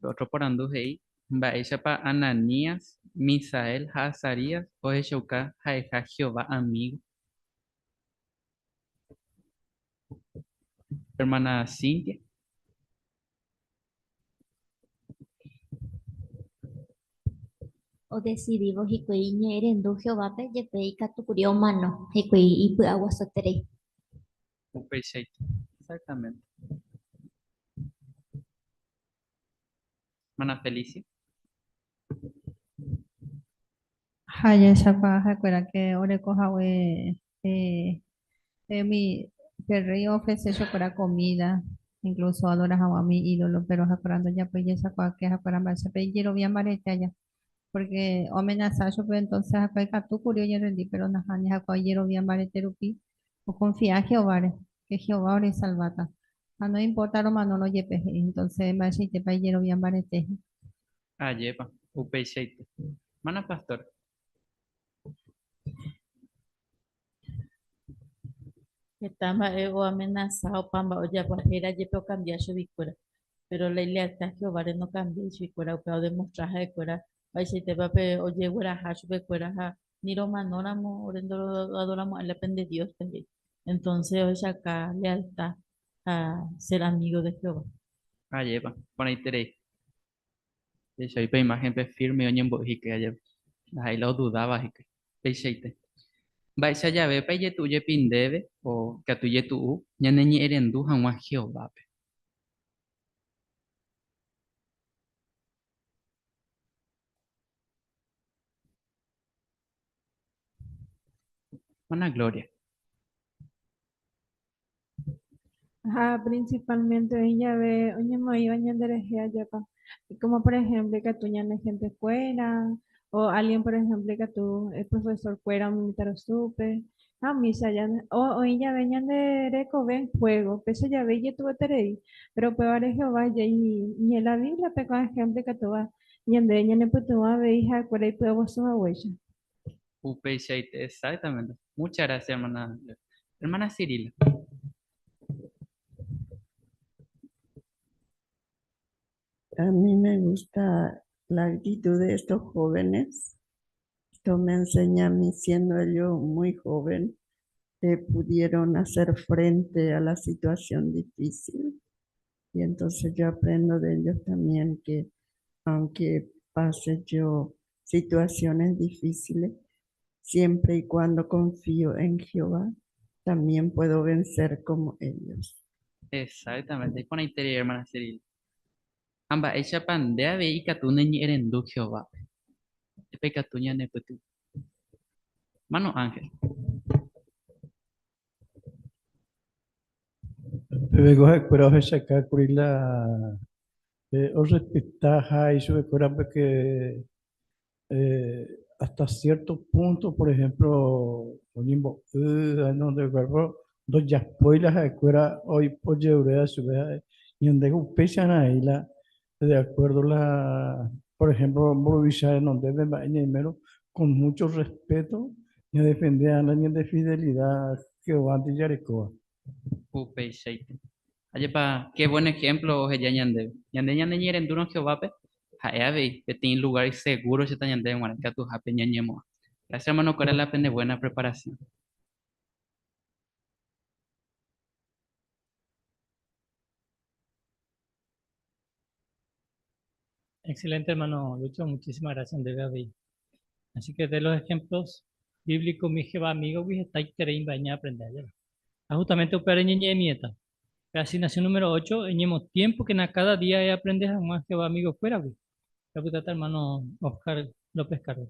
Pe ótro porandu he'i, Mba'éichapa Ananías, Misael ha Azarías ohechauka ha'eha Jehová amígo? Ermána Cintia. Odesidívo hikuái iñe'ẽrendu Jehovápe, jepe ikatúkuri omano hikuái ipy'aguasueterei. Upeichaite. Exactamente. Hermana Felicia. Ha jahechakuaa ha'ekuéra ke oreko hague umi pe rréi oofrese chupekuéra komída, inklúso oadora hag̃ua umi ídolo, péro ha'ekuéra ndojapói jahechakuaa ke ha'ekuéra mba'éichapa ijerovia mbarete aja. Pórke oamenasa chupe entónse ha'ekuéra ikatu kuri oñerrendi, péro nahániri ha'ekuéra ojerovia mbarete rupi okonfia Jehováre, ke Jehová oresalváta. Ha noimporta romanórõ jepe he'i, entónse mba'eichaitépa ijerovia mbarete. Ajépa, upeichaite. Hermana pastor. Heta mba'e oamenasa opa mba'e ojapo héra jepe okambia chuguikuéra. Péro la ilealtad Jehováre nokambiái chuguikuéra, upéva odemostra ha'ekuéra mba'eichaitépa pe ojegueraha chupekuéra ha ni romanóramo ore ndoroadoramo'ãi la pende Dióspe he'i. Entónse ohechauka lealtad ha ser amígo de Jehová. Ajépa, porãiterei. Jahechávi pe imáhenpe firme oñembo'y hikuái ajeve. Ndaha'éi la odudáva hikuái. Peichaite. Mba'éicha javépa ijetu'u jepi ndéve o ikatu ijetu'u ñaneñe'ẽrendu hag̃ua Jehovápe? Hermana Gloria. Ha principalmente oĩ jave oñemoĩva ñanderehe ajépa. Como por ejemplo ikatu ñane hentekuéra o alguien por ejemplo ikatu el profesor kuéra umi mitãrusúpe ha umícha o oĩ jave ñande rekove en juego péicha jave ijetu'ueterei péro upévare Jehová jey ñe'ẽ la Bíbliape ko'ã ejemplo ikatúva ñande ñanepytyvõ avei ha'ekuéra ipy'aguasu haguéicha. Upeichaite, exactamente. Muchas gracias, hermana. Hermana Cirila. A mí me gusta la actitud de estos jóvenes. Esto me enseña a mí, siendo yo muy joven, que pudieron hacer frente a la situación difícil. Y entonces yo aprendo de ellos también que aunque pase yo situaciones difíciles, siempre y cuando confío en Jehová, también puedo vencer como ellos. Exactamente, iporãiterei hermana Cirila. Ha mba'éichapa nde avei ikatu neñe'ẽrendu Jehovápe? Ndépa ikatu ñanepytyvõ? Hermano Ángel. Peve ha'ekuéra ohechakákuri la orrespetaha ichupekuéra porque hasta cierto punto, por ejemplo, oñembo'y ha cuerpo ndojapói la ha'ekuéra ojeruréva chupe ha'e ñande upéicha raẽ la de acuerdo la, por ejemplo, mburuvicha renondépe mba'e ñaimérõ con mucho respeto ñadefende la ñande fidelidad Jehová-nte jarekóva. Upeichaite. Ajépa, qué buen ejemplo oheja ñandéve. Ñande ñaneñe'ẽrendúrõ Jehovápe, ha'e avei peteĩ lugar isegúro chéta ñandéve g̃uarã ikatuhápe ñañemo'ã. Gracias hermanokuéra la pende buena preparación. Excelente, hermano Lucho, muchísimas gracias, ndéve avei. Así que de los ejemplos bíblicos, mi Jehová amigo, hetaiterei mba'e ñaaprende ajépa. Ha justamente upévare ñañe'ẽmiéta. Pe asignación número 8, eñemotiémpokena káda día eaprende hag̃ua Jehová amigokuéragui. Japytáta hermano Oscar López Cardo.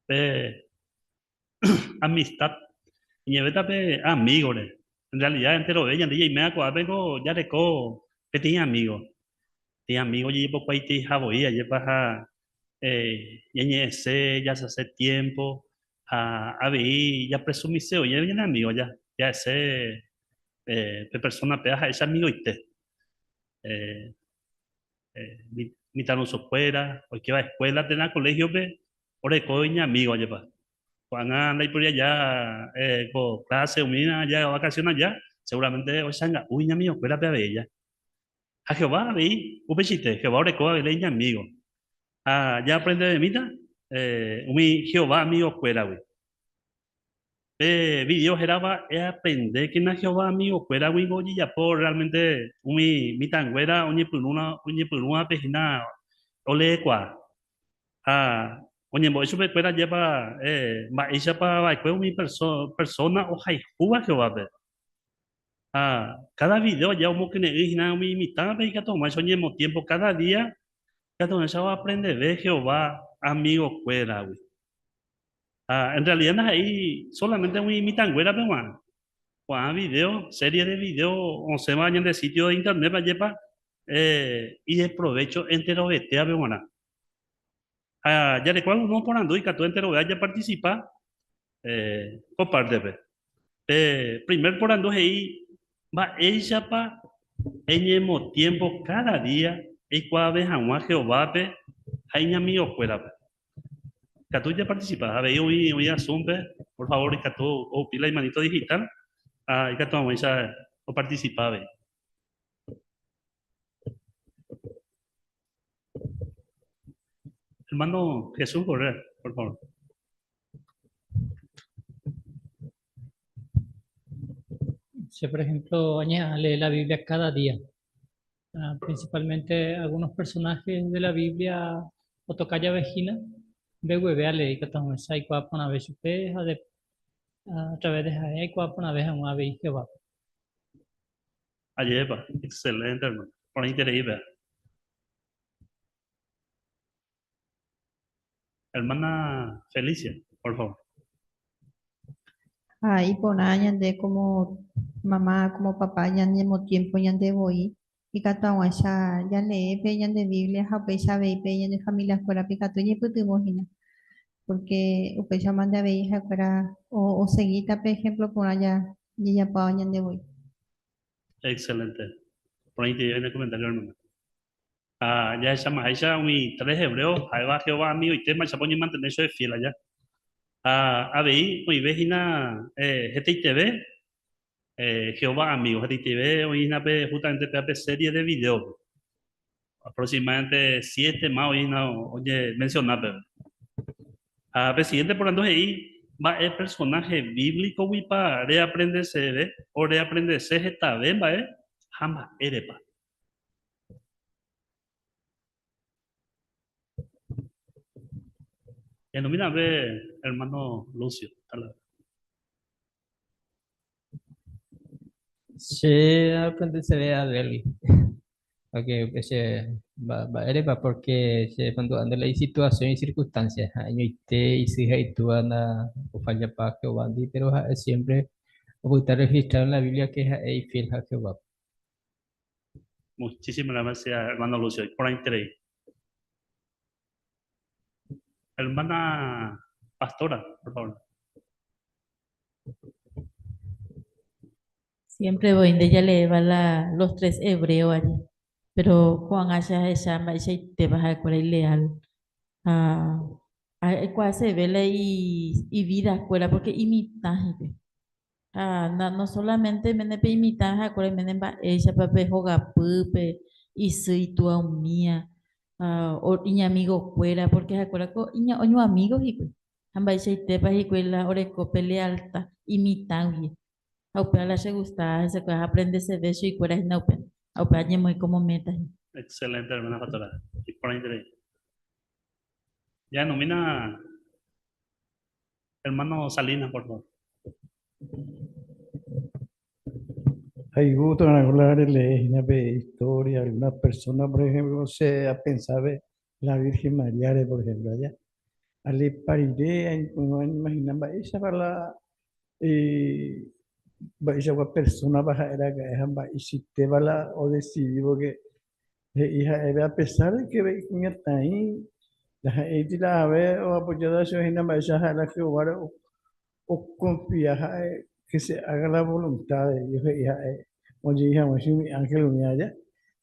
Pe Amistad. Ñe'ẽvéta pe amigo-re. En realidad enterove ñande jaiméva ko'ápe ko jareko peteĩ amigo. Peteĩ amigo jejepokuaaiteiha voi ajépa ha ñañe'ẽse, jasase tiempo ha avei japresumise voi ñane amigo ja, ja'ese pe persona péva ha'e che amigoite. Mitãrusukuéra oikéva escuela térã colegio-pe oreko iñamigo ajépa. Ko'ág̃a ndaipóri aja ko clase umíva aja vacación aja, seguramente ochanga'u iñamigokuérape avei ja. Ha Jehová avei upeichaite, Jehová oreko avei la iñamígo. Ha jaaprendevemíta umi Jehová amigokuéragui. Pe video hérava Eaprendékena Jehová amigokuéragui ningo ojejapo realmente umi mitãnguéra oñepyrũvape hína oleekuaa. Ha oñembo'e chupekuéra ajépa mba'éichapa va'ekue umi persóna ohayhúva Jehovápe. Ha káda vidéo aja omokyre'ỹ hína umi mitãvape ikatu hag̃uáicha oñemotiémpo káda día ikatu hag̃uáicha oaprendeve Jehová amigokuéragui. Ha en realida ndaha'éi sólamente umi mitãnguérape g̃uarã. Ko'ã vidéo, série de vidéo osẽva ñande sítio de internétpe ajépa ideprovécho enterovetévape g̃uarã. Ha jareko algúno oporandu ikatu enterove japartisipa ko pártepe. Pe primer porandu he'i mba'éichapa eñemotiémpo káda día eikuaave hag̃ua Jehovápe ha iñamigokuérape. Ikatu japartisipa avei oĩ oĩva Zoom-pe, por favor ikatu ohupi la imanito digital ha ikatu hag̃uáicha opartisipa avei. Hermano Jesús Correa, por favor. Yo, por ejemplo, lee la Biblia cada día. Ah, principalmente algunos personajes de la Biblia otokaya vehína, mbegueve alee ikatu hag̃uáicha aikuaa porãve chupe ha de, a través de ha'e aikuaa porãve hag̃ua avei Jehovápe. Ajépa, excelente hermano. Porãiterei péva. Hermana Felicia, por favor. Ha iporã ñande como mamá, como papá ñañemotiempo ñande voi ikatu hag̃uáicha jalee pe ñande Biblia ha upéicha avei pe ñane familia-kuérape ikatu ñaipytyvõ hína. Porque upéicha mante avei ha'ekuéra osegíta pe ejemplo porã jajapáva ñande voi. Excelente. Porãiterei ne comentario, hermana. Ha jahechamaháicha umi tres hebreo ha'éva Jehová amigoite mba'éichapa oñemantene chupe fiel aja. Ha avei oĩve hína hetaiteve Jehová amigo, hetaiteve oĩ hína pe justamente péva pe serie de video-pe. Aproximadamente siete ma oĩ hína oñemenciona peve. Ha pe siguiente porandu he'i, Mba'e personaje bíblico-guipa reaprendeseve o reaprendese hetave mba'e ha mba'érepa? Enomina pe hermano Lucio. Che aprendeseve Abelgui. Porque che mba'érepa porque che mandu'ánte la isituación y circunstancia ha'eñoite isy ha itúva nda ofallapa Jehovándi, pero ha'e siempre opyta registrado en la Biblia que ha'e ifiel ha Jehovápe. Muchísimas gracias, hermano Lucio. Iporãiterei. Hermana Pastora, por favor. Siempre voy de ella leeva la, los tres hebreos allí. Pero ko'ág̃a che ahecha mba'eichaitépa ha'ekuéra ileal. Ha aikuaaseve la ividakuéra porque imitã hikuái. Ha na, no solamente mene pe imitã ha'ekuéra oiméne mba'éichapa pe hogapýpe, isy, itúa umía, ha iñamigokuéra, porque ha'ekuéra ko iña, oñoamigo hikuái. Ha mba'eichaitépa hikuái la oreko pe lealta imitã guie. Ha upéva la chegustaba hesekuéra ha aprendeseve chuikuéra hína upéva. Ha upéva añemoĩ como meta hína. Excelente, hermana Pastora. Iporãiterei. Jahenomína hermano Salinas, por favor. Hay gusto en hablar leer una historia, alguna persona, por ejemplo, se a pensar la Virgen María, por ejemplo, allá. Aleepa rire añepyrũ añeimagina mba'éichapa la mba'eichagua persónapa ha'e raka'e ha mba'eichaitépa la odesidi pórke he'i ha'épe a pesar de ke ikuñataĩ ndaha'éiti la ave oapojáta chupe hína mba'éicha ha'e la Jehováre okonfia ha'e ke se haga la voluntad de Dios he'i ha'e ojei hag̃ua che umi ánhel umi aja.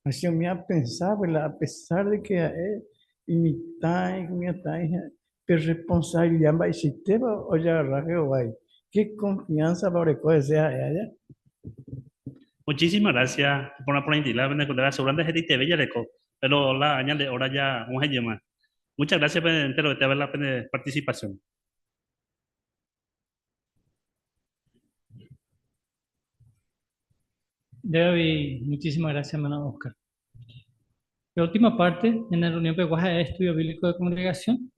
Ha che umi apensa pe la a pesar de ke ha'e imitã ikuñataĩ pe responsabilidad mba'eichaitépa ojagarra Jehovágui. Ke confianza-pa oreko hese ha'e aja? Muchísimas gracias porã porãitila pende kuéra seguramente hetaiteve jareko, pero la ñande hora ja og̃uahẽ jeyma. Muchas gracias pende enterovete avei la pende participación. Debbie, muchísimas gracias, hermano Oscar. La última parte, en la reunión peguaja es estudio bíblico de congregación.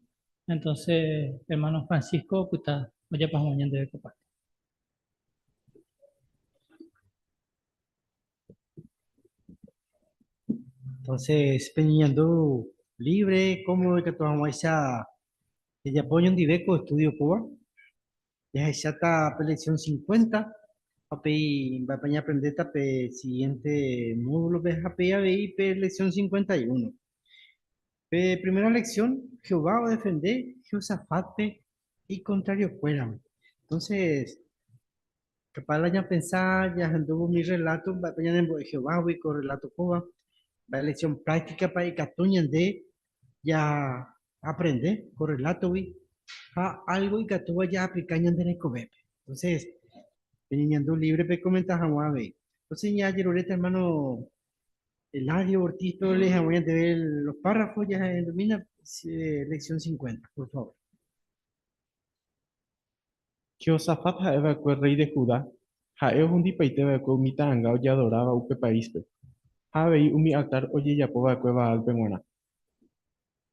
Entonces, hermano Francisco, puta, oye, pues mañana de parte. Entonces, peñeñandu libre, cómodo ikatu hag̃uáicha jajapo oñondive ko estudio kóva. Jahecháta pe lección 50 ha upéi mba'épa ñaaprendéta pe siguiente módulope ha upéi avei pe lección 51. Pe primera lección, Jehová odefende Jehosafátpe ikontrariokuéragui. Entonces, Capaz la ñapensa ñahendúvo umi rreláto mba'épa ñanembo'e Jehovágui ko rreláto kóva, mba'e leksión práktikapa ikatu ñande jaaprende ko rrelátogui ha álgo ikatúva jaaplika ñande rekovépe. Entonces, peñeñandu lívre pekomenta hag̃ua avei. Entonces, ñajeruréta ermáno Eladio Ortiz pe olee hag̃ua ñandéve los párrafos jahendumína lección 50, por favor. Jehosafat ha'e va'ekue rréi de Judá, ha'e ohundipaite va'ekue umi ta'anga ojeadoráva upe paíspe, ha avei umi altár ojejapo va'ekue Baálpe g̃uarã.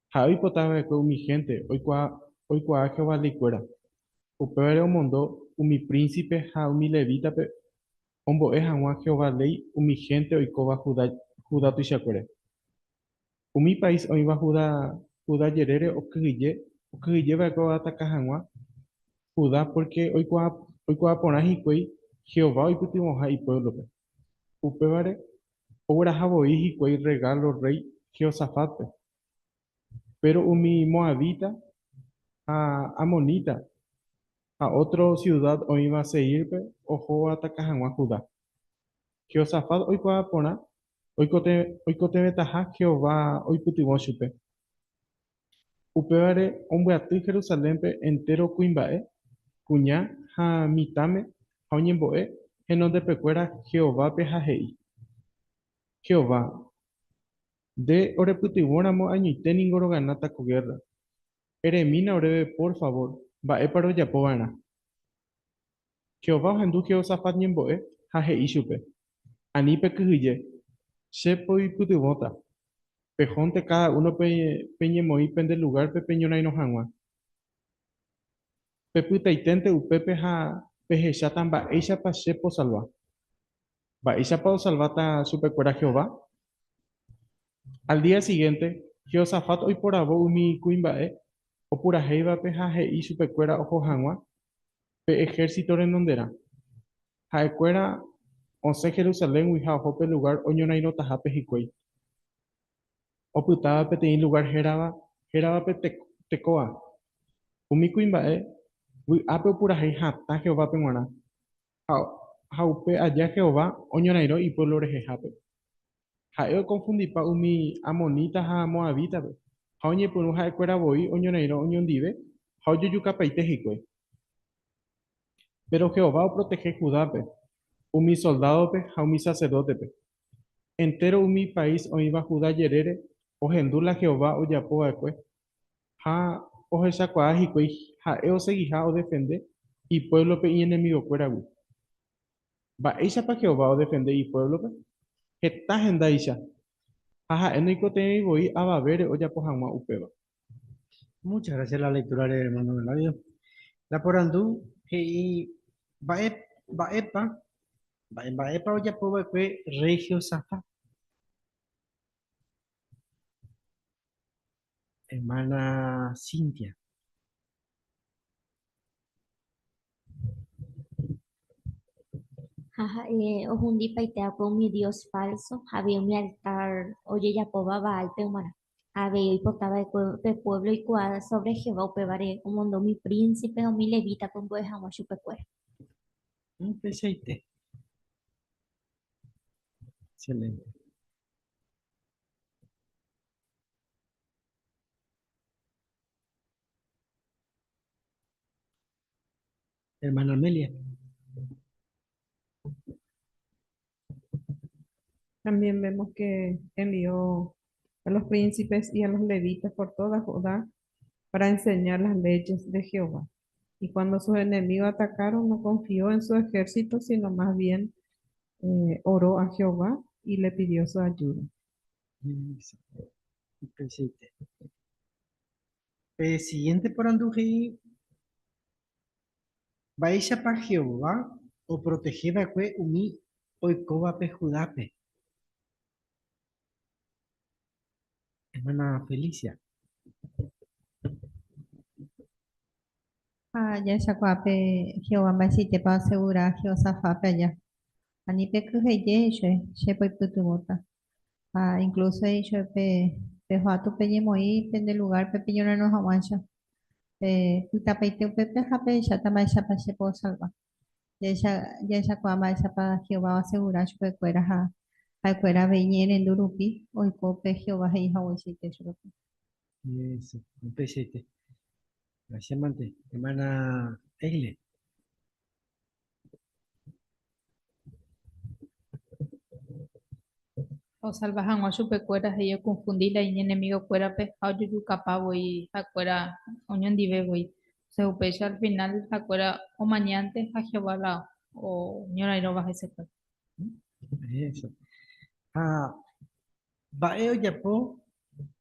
Ha'e oipota va'ekue umi hénte oikuaa Jehová leikuéra, upévare omondo umi prínsipe ha umi levítape ombo'e hag̃ua Jehová léi umi hénte oikóva Judá tuichakuére. Umi país oĩva Judá jerére okyhyje okyhyje va'ekue oataka hag̃ua Judá pórke oikuaa porã hikuái Jehová oipytyvõha ipuévlope. Upévare ogueraha voi hikuái rregálo rréi Jehosafátpe. Péro umi moabita ha ammonita ha ótro siuda oĩva Seírpe oho oataka hag̃ua Judá. Jehosafat oikuaa porã oikotevẽtaha Jehová oipytyvõ chupe. Upévare ombyaty Jerusalénpe entéro kuimba'e, kuña ha mitãme ha oñembo'e henondepekuéra Jehovápe ha he'i, Jehová, nde orepytyvõramo añoite ningo roganáta ko gérra. Eremína oréve pór favór, mba'épa rojapo va'erã? Jehová ohendu Jehosafat ñembo'e ha he'i chupe, Ani pekyhyje, che poipytyvõta. Pehónte káda uno peñemoĩ pende lugárpe peñorairõ hag̃ua. Pepytaiténte upépe ha pehecháta mba'éichapa che posalva. Mba'éichapa osalváta chupekuéra Jehová? Al día siguiente, Jehosafat oiporavo umi kuimba'e opurahéivape ha he'i chupekuéra oho hag̃ua pe ehérsito renonderã. Ha'ekuéra osẽ Jerusaléngui ha oho pe lugár oñorairõtahápe hikuái. Opytáva peteĩ lugár hérava héravape Tecoa. Umi kuimba'e vy'ápe opurahéi hatã Jehovápe g̃uarã, ha upe aja Jehová oñorairõ ipuévlo rehehápe. Ha'e okonfundipa umi amoníta ha moabítape, ha oñepyrũ ha'ekuéra voi oñorairõ oñondive ha ojojukapaite hikuái. Péro Jehová oprotehe Judápe, umi soldádope ha umi saserdótepe. Entéro umi país oĩva Judá jerére ohendu la Jehová ojapo va'ekue ha ohechakuaa hikuái ha'e osegiha odefende ipuévlope iñenemigokuéragui. Mba'éichapa Jehová odefende ipuévlope? Heta hendáicha, ha ha'e noikotevẽi voi avavére ojapo hag̃ua upéva. Muchas gracias la lectura de hermano Eladio. La porandu he'i mba'e mba'épa mba'e mba'épa ojapo va'ekue rréi Jehosafat. Hermana Cintia. Ha ha'e ohundipaite va'ekue umi dios fálso ha avei umi altár ojejapóva Baálpe g̃uarã. Ha avei oipota va'ekue pe puévlo oikuaa sóvre Jehová, upévare omondo umi prínsipe ha umi levítape ombo'e hag̃ua chupekuéra. Upeichaite. Excelente. Hermana Amelia. También vemos que envió a los príncipes y a los levitas por toda Judá para enseñar las leyes de Jehová. Y cuando sus enemigos atacaron, no confió en su ejército, sino más bien eh, oró a Jehová y le pidió su ayuda. Pe siguiente porandu he'i, Mba'éichapa Jehová oprotehe va'ekue umi oikóvape Judápe? Hermana Felicia. Ha jahechakuaa pe Jehová mba'eichaitépa oasegura Jehosafátpe aja. Ani pekyhyje he'i chupe, che poipytyvõta. Ha incluso he'i chupe pe peho'atu peñemoĩ pende lugárpe peñorãirõ hag̃uáicha. Pe pytapaite upépe ha pehecháta mba'éichapa che posalva. Jahecha, jahechakuaa mba'éichapa Jehová oasegura chupekuéra ha ha'ekuéra avei iñe'ẽrendu rupi oiko pe Jehová he'i hagueichaite chupekuéra. Eso, upeichaite. Gracias mante. Hermana Egle. Osalva hag̃ua chupekuéra he'i okonfundi la iñenemigokuérape ha ojejukapa voi ha'ekuéra oñondive voi. Osea upéicha al final ha'ekuéra omañánte ha Jehová la oñorairõva hesekuéra. Eso. Ha mba'e ojapo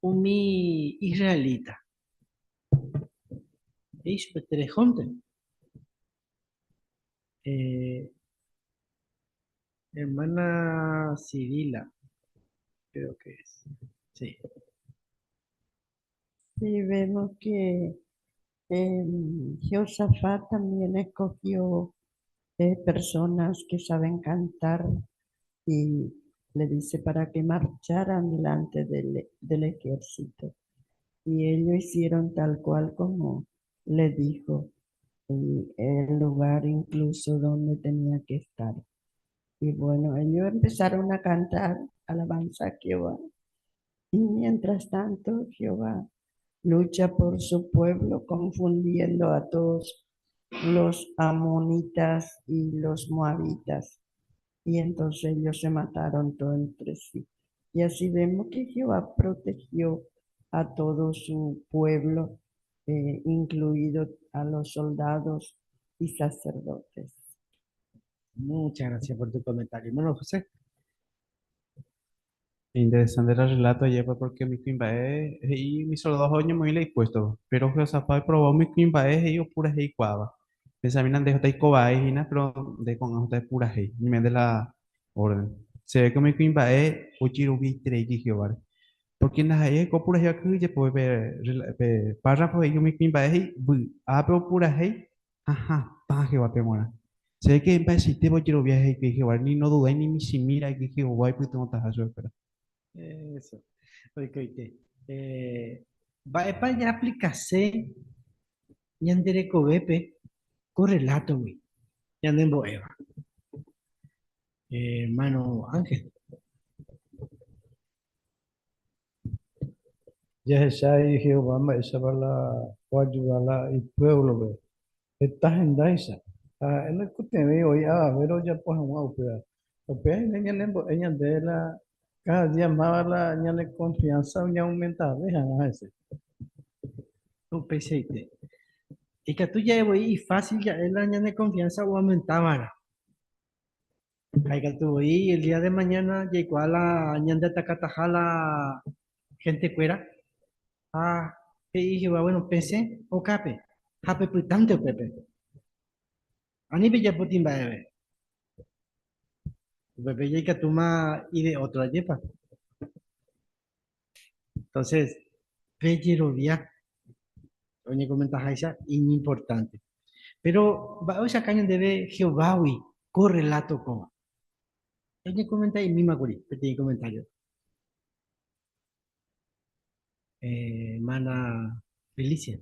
umi israelita? He'i chupe terehónte. Eh, hermana Cirila, creo que es. Sí. Sí, vemos que eh, Josafat también escogió eh, personas que saben cantar y le dice para que marcharan delante del, del ejército. Y ellos hicieron tal cual como le dijo, y el lugar incluso donde tenía que estar. Y bueno, ellos empezaron a cantar alabanza a Jehová. Y mientras tanto, Jehová lucha por su pueblo, confundiendo a todos los amonitas y los moabitas. Y entonces ellos se mataron todo entre sí. Y así vemos que Jehová protegió a todo su pueblo, eh, incluido a los soldados y sacerdotes. Muchas gracias por tu comentario. Hermano José. Interesante el relato ayer porque mi kuimba'e he'i umi soldado oñemoĩ la ipuesto, pero Josafat oiporavo umi kuimba'e he'i opurahéi kuaáva. Pensamína nde hota ikovai hína, pero nde ko'ág̃a hota epurahéi, ñeme'ẽnte la orden. Se ve que umi kuimba'e ojeroviaitereíke Jehováre. Porque ndaha'éi oiko opurahéiva kyhyjepópe pe, pe párrafo he'i umi kuimba'e he'i vy'ápe opurahéi ha hatã Jehovápe g̃uarã. Se ve que mba'eichaitépa ojerovia hikuái Jehováre, ni nodudái ni michĩmi ra'e Jehová oipytyvõtaha chupekuéra. Eso, oikoite. Eh, mba'épa jaaplikase ñande rekovépe ko rrelátogui ñanembo'éva? Eh, hermano Ángel. Jahecha Jehová mba'éichapa la oajuda la ipuévlope heta hendáicha. Ha ha'e noikotevẽi voi avavére ojapo hag̃ua upéva. Upéva hína ñanembo'e ñande la káda día máva la ñane konfiánsa oñaumentave hag̃ua hese. Upeichaite. Ikatu ja'e voi ifásil ja'e la ñane konfiánsa oaumentáva'erã. Ha ikatu voi el día de mañana jaikuaa la ñande atakataha la gente kuéra ha he'i Jehová, bueno, pesẽ okápe ha pepytánte upépe. Ani pejapóti mba'eve. Upépe jaikatúma ide otro, ajépa. Entonces, pe jerovia oñekomentaháicha iñimportánte. Péro mba'e ohechauka ñandéve Jehovágui? Ko relato kóva. Oñekomenta'imíma kuri peteĩ comentario. Hermana Felicia.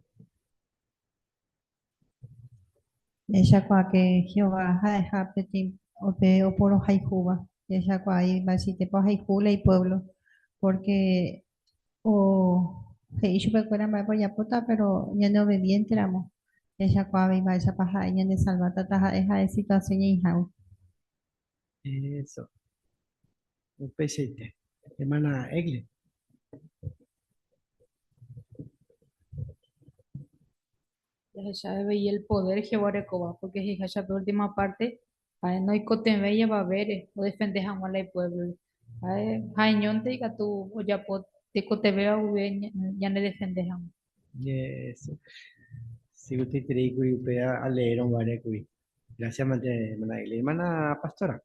Jahechakuaáke Jehová ha'eha peteĩ pe oporohayhúva. Jahechakuaa mba'eichaitépa ohayhu la ipuévlo, pórke he'i chupekuéra mba'épa ojapóta, péro ñaneovediénteramo, jahechakuaa avei mba'éichapa ha'e ñandesalváta taha'e ha'e situasión ñaĩhágui. Eso. Upeichaite. Hermana Egle. Jahecha avei el poder Jehová orekóva, porque he'iháicha pe última parte, ha'e noikotevẽi avavére odefende hag̃ua la ipuévlore. Ha'e ha'eñónte ikatu ojapo tekotevẽva guive ñanedefende hag̃ua. Eso. Chegustaiterei kuri upéva aleérõ guare kuri. Gracias mante, hermana Egle. Hermana pastora.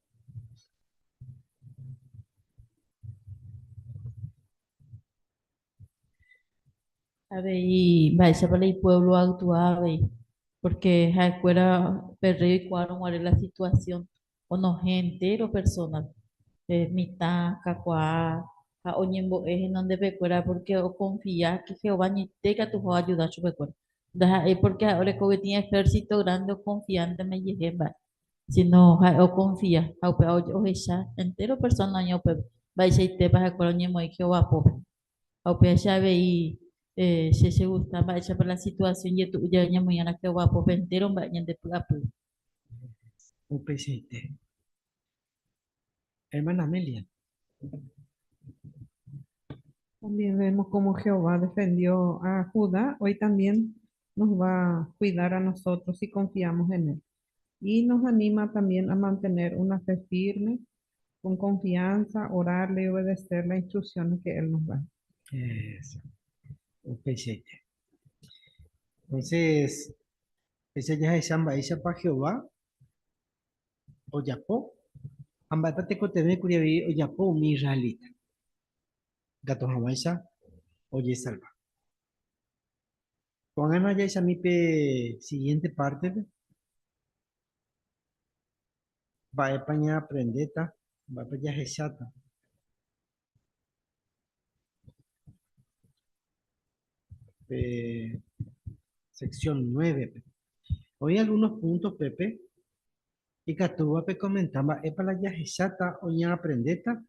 Avei mba'éichapa la ipuévlo oaktua avei, pórke ha'ekuéra pe rréi oikuaárõ guare la situasión onohẽ entéro persónape, pe mitã, kakuaa ha oñembo'e henondepekuéra pórke okonfia ke Jehová añoite ikatuha oajuda chupekuéra. Ndaha'éi pórke ha'e oreko peteĩ ehérsito gránde okonfiántema ijehe mba'e, síno ha'e okonfia ha upéva ohecha entéro persóna oĩva upépe mba'eichaitépa ha'ekuéra oñemoĩ Jehová pópe. Ha upéicha avei che chegusta mba'éichapa la situasión jetu'u jave ñamoĩ'arã Jehová pópe entéro mba'e ñandepy'apy. Upeichaite. Hermana Amelia. También vemos cómo Jehová defendió a Judá, hoy también nos va a cuidar a nosotros si confiamos en Él. Y nos anima también a mantener una fe firme, con confianza, orarle y obedecer las instrucciones que Él nos da. Eso. Upeichaite. Entonces, péicha jahecha mba'éichapa Jehová ojapo ha mba'épa tekotevẽ kuri avei ojapo umi israelita ikatu hag̃uáicha ojesalva. Ko'ág̃a jahechami pe siguiente pártepe mba'épa ñaaprendéta, mba'épa jahecháta. Pe sección 9-pe. Oĩ algunos puntos pépe ikatúva pekomenta mba'épa la jahecháta oñeaprendéta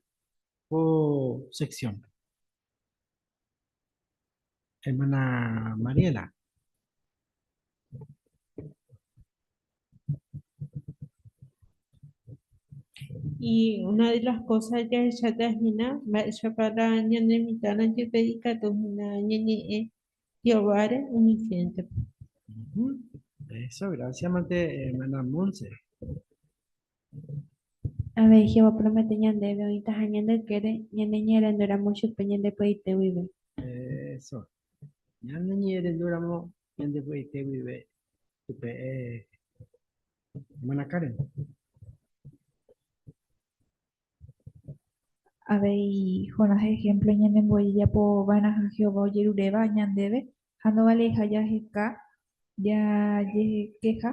ko sección-pe. Hermana Mariela. Y una de las cosas jahecháta hína mba'éichapa la ñane mitãrõ jepe ikatu hína ñañe'ẽ Jehováre umi héntepe. Eso, gracias, mante, hermana Monse. Avei Jehová opromete ñandéve oĩtaha ñande ykére ñaneñe'ẽrendúramo chupe ñande py'aite guive. Eso. Ñaneñe'ẽrendúramo ñande py'aite guive chupe, hermana Karen. Avei Jonás ehémplo ñanembo'e jajapo va'erãha Jehová ojeruréva ñandéve ha ndovaleiha jaheka jajekeha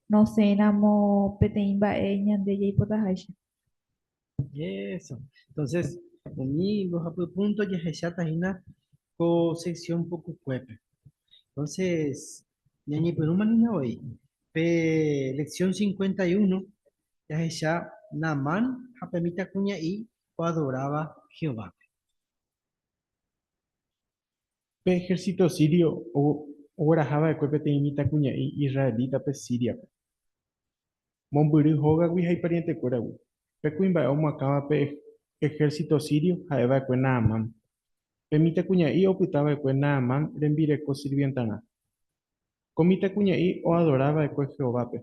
nosẽramo peteĩ mba'e ñande jaipotaháicha. Eso. Entonces, umi mbohapy punto jahecháta hína ko sección pukukuépe. Entonces, ñañepyrũma nina voi. Pe lección 51 jahecha Naamán ha pe mitãkuña'i oadoráva Jehovápe. Pe ehérsito sirio ogueraha va'ekue peteĩ mitãkuña'i israelítape Síriape. Mombyry hógagui ha iparientekuéragui. Pe kuimba'e omoakãva pe ehérsito sirio ha'e va'ekue Naamán. Pe mitãkuña'i opyta va'ekue Naamán rembireko sirvientarã. Ko mitãkuña'i oadora va'ekue Jehovápe,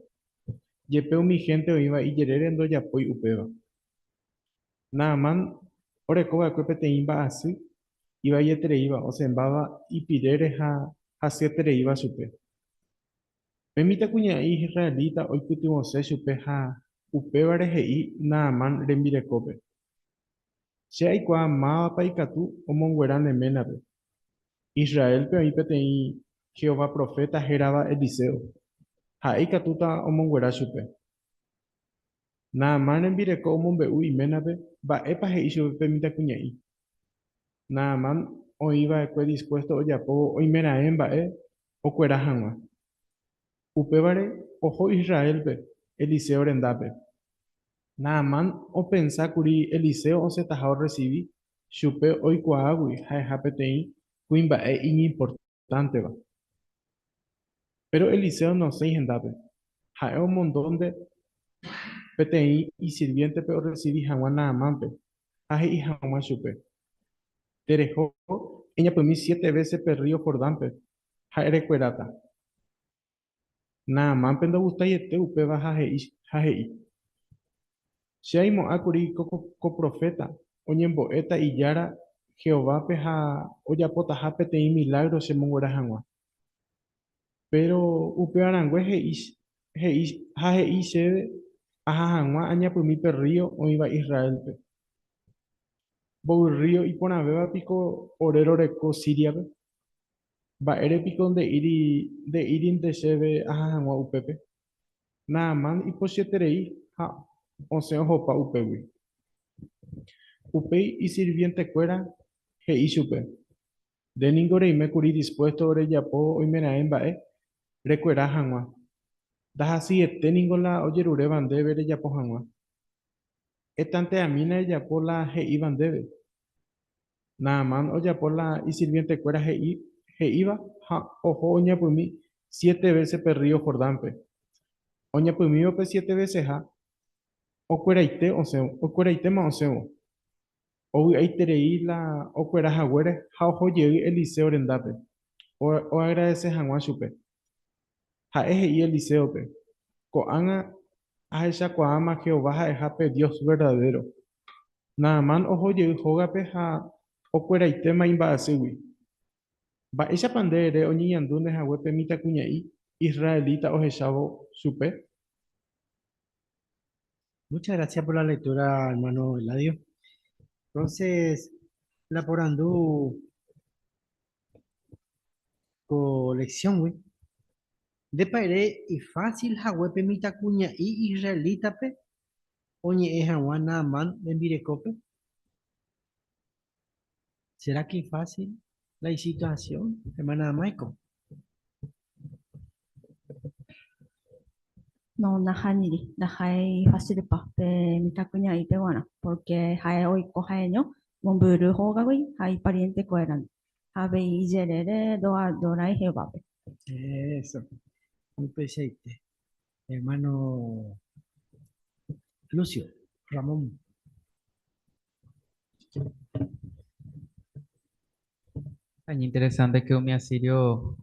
jepe umi hénte oĩva ijerére ndojapói upéva. Naamán oreko va'ekue peteĩ mba'asy ivaietereíva osẽmbáva ipirére ha hasyetereíva chupe. Pe mitãkuña'i israelita oipytyvõse chupe ha upévare he'i Naamán rembirekópe, Che aikuaa mávapa ikatu omonguera ne ménape. Israélpe oĩ peteĩ Jehová proféta hérava Eliseo. Ha'e ikatúta omonguera chupe. Naamán rembireko omombe'u iménape mba'épa he'i chupe pe mitãkuña'i. Naamán oĩ va'ekue dispuésto ojapóvo oimeraẽ mba'e okuera hag̃ua. Upévare oho Israélpe, Eliseo rendápe. Naamán opensa kuri Eliseo osẽtaha orresivi chupe oikuaágui ha'eha peteĩ kuimba'e iñimportánteva. Péro Eliseo nosẽi hendápe. Ha'e omondónte peteĩ isirviéntepe orresivi hag̃ua Naamánpe ha he'i hag̃ua chupe, Tereho eñapymi siete vése pe rrío Jordánpe ha erekueráta. Naamánpe ndogustaiete upéva ha he'i ha he'i, Che aimo'ã kuri ko proféta oñembo'éta Ijára Jehovápe ha ojapotaha peteĩ milágro chemonguera hag̃ua. Péro upevarãngue he'i he'i ha he'i chéve aha hag̃ua añapymi pe rrío oĩva Israélpe. Mboy rrío iporãvéva piko ore roreko Síriape? Mba'ére piko nde'íri nde'írinte chéve aha hag̃ua upépe? Naamán ipochyeterei ha osẽ ohopa upégui. Upéi isirvientekuéra he'i chupe, Nde ningo reime kuri dispuésto rejapo oimeraẽ mba'e rekuera hag̃ua. Ndahasyiete ningo la ojeruréva ndéve rejapo hag̃ua. Etanteamína ejapo la he'íva ndéve. Naamán ojapo la isirvientekuéra he'i he'íva ha oho oñapymi siete vése pe rrío Jordánpe. Oñapymívo pe siete veseha, okueraite osẽvo, okueraitéma osẽvo. Ovy'aiterei la okuera haguére ha oho jey Eliseo rendápe, oagradese hag̃ua chupe. Ha'e he'i Eliséope, Ko'ág̃a ahechakuaáma Jehová ha'eha pe Dios verdadéro. Naamán oho jey hógape ha okueraitéma imba'asýgui. Mba'éichapa nde ere oñeñandúne hague pe mitãkuña'i israelita ohechávo chupe? Muchas gracias por la lectura, hermano Eladio. Entonces, la porandu ko lección-gui, ndépa ere ifásil hague pe mitãkuña'i israelítape oñe'ẽ hag̃ua Naamán rembirekópe? Será que ifásil la isituación, hermana Maiko? No, nahániri, ndaha'éi fásilpa pe mitãkuña'ípe g̃uarã, pórke ha'e oiko ha'eño mombyry hógagui ha iparientekuérandi, ha avei ijerére ndoadorái Jehovápe. Eso, upeichaite. Hermano Lucio Ramón. Interesante que umi asirio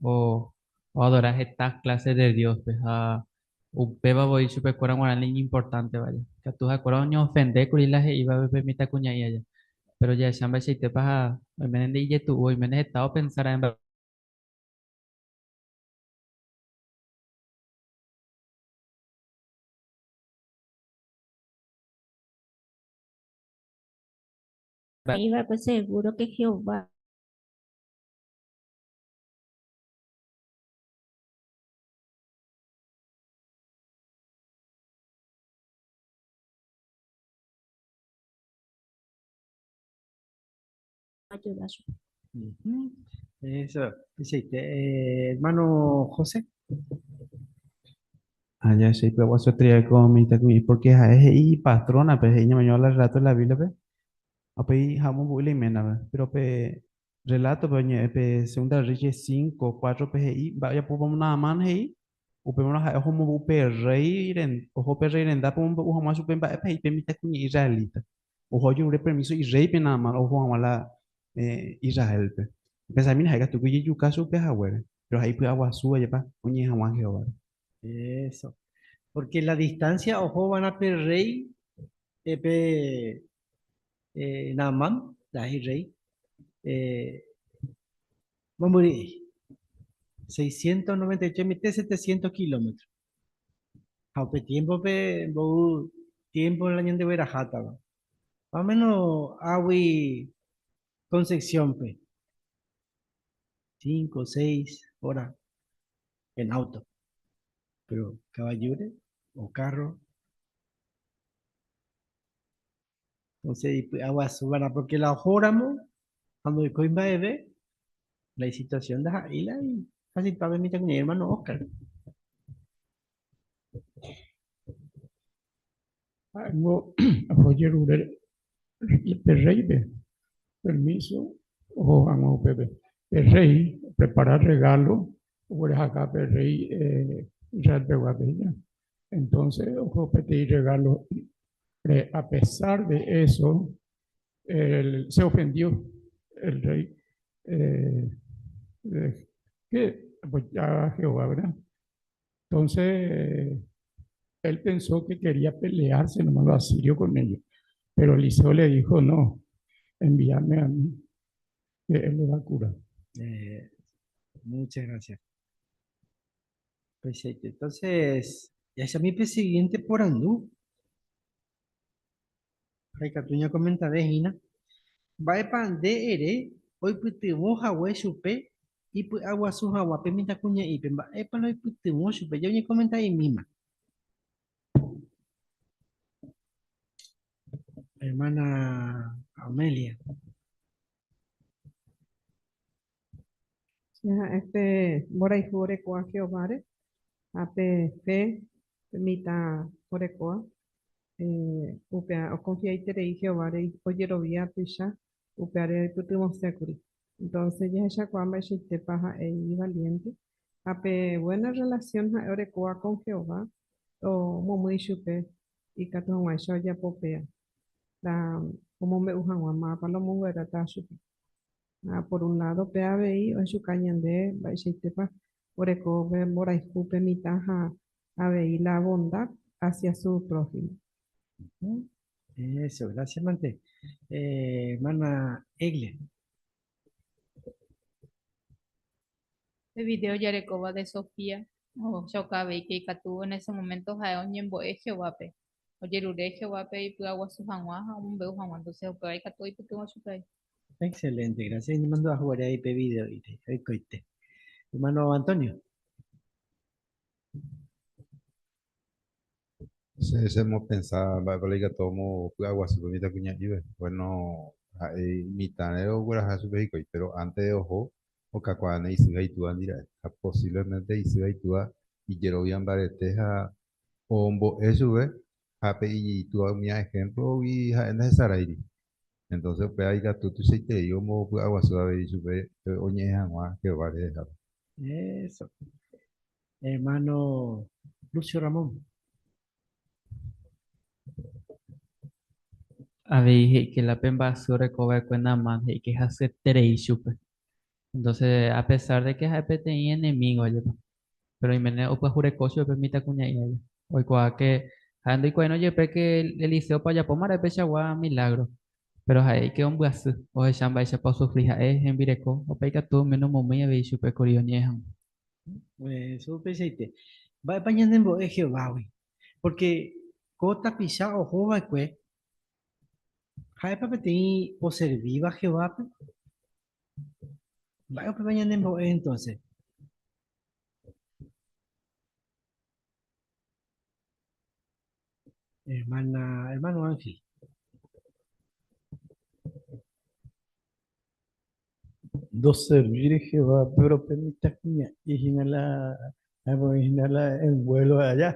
oadora heta clase de dios-pe ha upéva voi chupekuéra g̃uarã la iñimportante vaya. Katu ha'ekuéra oñeofende kuri la he'ívape pe mitãkuña'i aja. Péro jahecha mba'eichaitépa ha oiméne nde'ijetu'u, oiméne heta opensa ra'e mba'e. Oĩ va'ekue segúro ke Jehová oajuda chupe. Eso, peichaite. Hermano José. Ha jahecha ipy'aguasueterei ko mitãkuña'i pórke ha'e he'i ipatrónape, he'i ñamañóva la rreláto de la Bíbliape, ha upéi ha omombe'u la iménape. Péro pe rrelátope oñe'ẽ pe Segunda de Reyes 5, 4-pe he'i mba'e ojapópa Naamán he'i, upémarõ ha'e oho omombe'u pe rréi, oho pe rréi rendápe omombe'u hag̃ua chupe mba'épa he'i pe mitãkuña'i israelita. Oho ojerure permíso irréipe Naamán oho hag̃ua la Israélpe. Epensamína ha'e katu ojejuka chupe haguére, péro ha'e ipy'aguasu ajépa oñe'ẽ hag̃ua Jehováre. Eso. Porque la distancia oho va'erã pe rréi, pe Naamán, la irréi, mombyry'i, 698 mete 700 kilómetro. Ha upe tiémpope mboy tiémpo la ñandeguerahátava. Más o menos águi Concepción-pe, cinco, seis horas en auto. Pero kavajúre o carro. Entonces ipy'aguasúva'erã porque la ohóramo ha ndoikói mba'eve, la isituación ndaha'éi la hasypápe mitãkuña'i hermano Oscar. Ha'éngo ojerure pe rréipe permíso oho hag̃ua upépe. Pe rréi oprepara rregálo oguerahaka pe rréi Israelpeguápe hína. Entónse oho peteĩ rregálore. A pesár de éso, se ofendió el rréi ke apojáva Jehová, verda? Entonces, él pensó que quería pelearse nomás los asirios con ellos. Pero Eliseo le dijo, no, envíame a mí, que él le va a curar. Eh, muchas gracias. Perfecto. Entonces, ya se mi siguiente por andú. Ha ikatu ñakomentave hína. Mba'épa nde ere oipytyvõ hague chupe ipy'aguasu hag̃ua pe mitãkuña'ípe? Mba'épa la oipytyvõ chupe? Ja oñekomenta'imíma. Hermana Amelia. Che ha'e pe mborayhu orekóva Jehováre ha pe fe pe mitã orekóva, upéva okonfiaiterei Jehováre ojerovia tuicha, upévare oipytyvõse kuri. Entonces jahechakuaa mba'eichaitépa ha'e ivaliente ha pe buena relación ha'e orekóva con Jehová omomýi chupe ikatu hag̃uáicha ojapo péa, la omombe'u hag̃ua mávapa la omongueráta chupe. Ha por un lado pe avei ohechuka ñande mba'eichaitépa oreko pe mborayhu pe mitã ha avei la bondad hacia su prójimo. Eso, gracias mante. Hermana Egle. Pe video jarekóva de Sofía ohechauka avei ke ikatu en ese momento ha'e oñembo'e Jehovápe, ojerure Jehovápe ipy'aguasu hag̃ua ha omombe'u hag̃ua, entonces upéva ikatu oipytyvõ chupe. Excelente, gracias. Ñamandu'a jugaré ahí pe video oikoite. Hermano Antonio. Che chemopensa mba'épa la ikatu omopy'aguasu pe mitãkuña'ípe. Bueno, ha'e imitãre ogueraha chupe hikuái, péro ánte oho okakuaáne isy ha itúandi ra'e. Ha posívlemente isy ha itúa ijerovia mbarete ha ombo'e chupe ha pe itúa umíva ehémplogui ha'e ndahesaráiri. Entónse upéva ikatu tuichaiterei ombopy'aguasu avei chupe oñe'ẽ hag̃ua Jehová rehehápe. Eso. Hermano Lucio Ramón. Avei he'i que la pe mba'asy oreko va'ekue Naamán he'i que hasyeterei chupe. Entonces, a pesar de que ha'e peteĩ enemigo ajépa, pero oiméne opyahureko chupe pe mitãkuña'i aja. Oikuaa que ha'e ndoikuaáirõ jepe que Eliseo-pa ojapóma ra'e peichagua milagro, pero ha'e he'i que ombyasy ohecha mba'éichapa osufri ha'e hembireko, opa ikatu oiméne omomýi avei chupe kuri oñe'ẽ hag̃ua. Eso upeichaite. Mba'épa ñanembo'e Jehovágui? Pórke ko tapicha oho va'ekue ha'épa peteĩ oservíva Jehovápe? Mba'e upéva ñanembo'e entónse? Hermana, hermano Ángel. Ndoservíri Jehová, péro pe mitãkuña'i hína la ha'e hína la envuelo aja,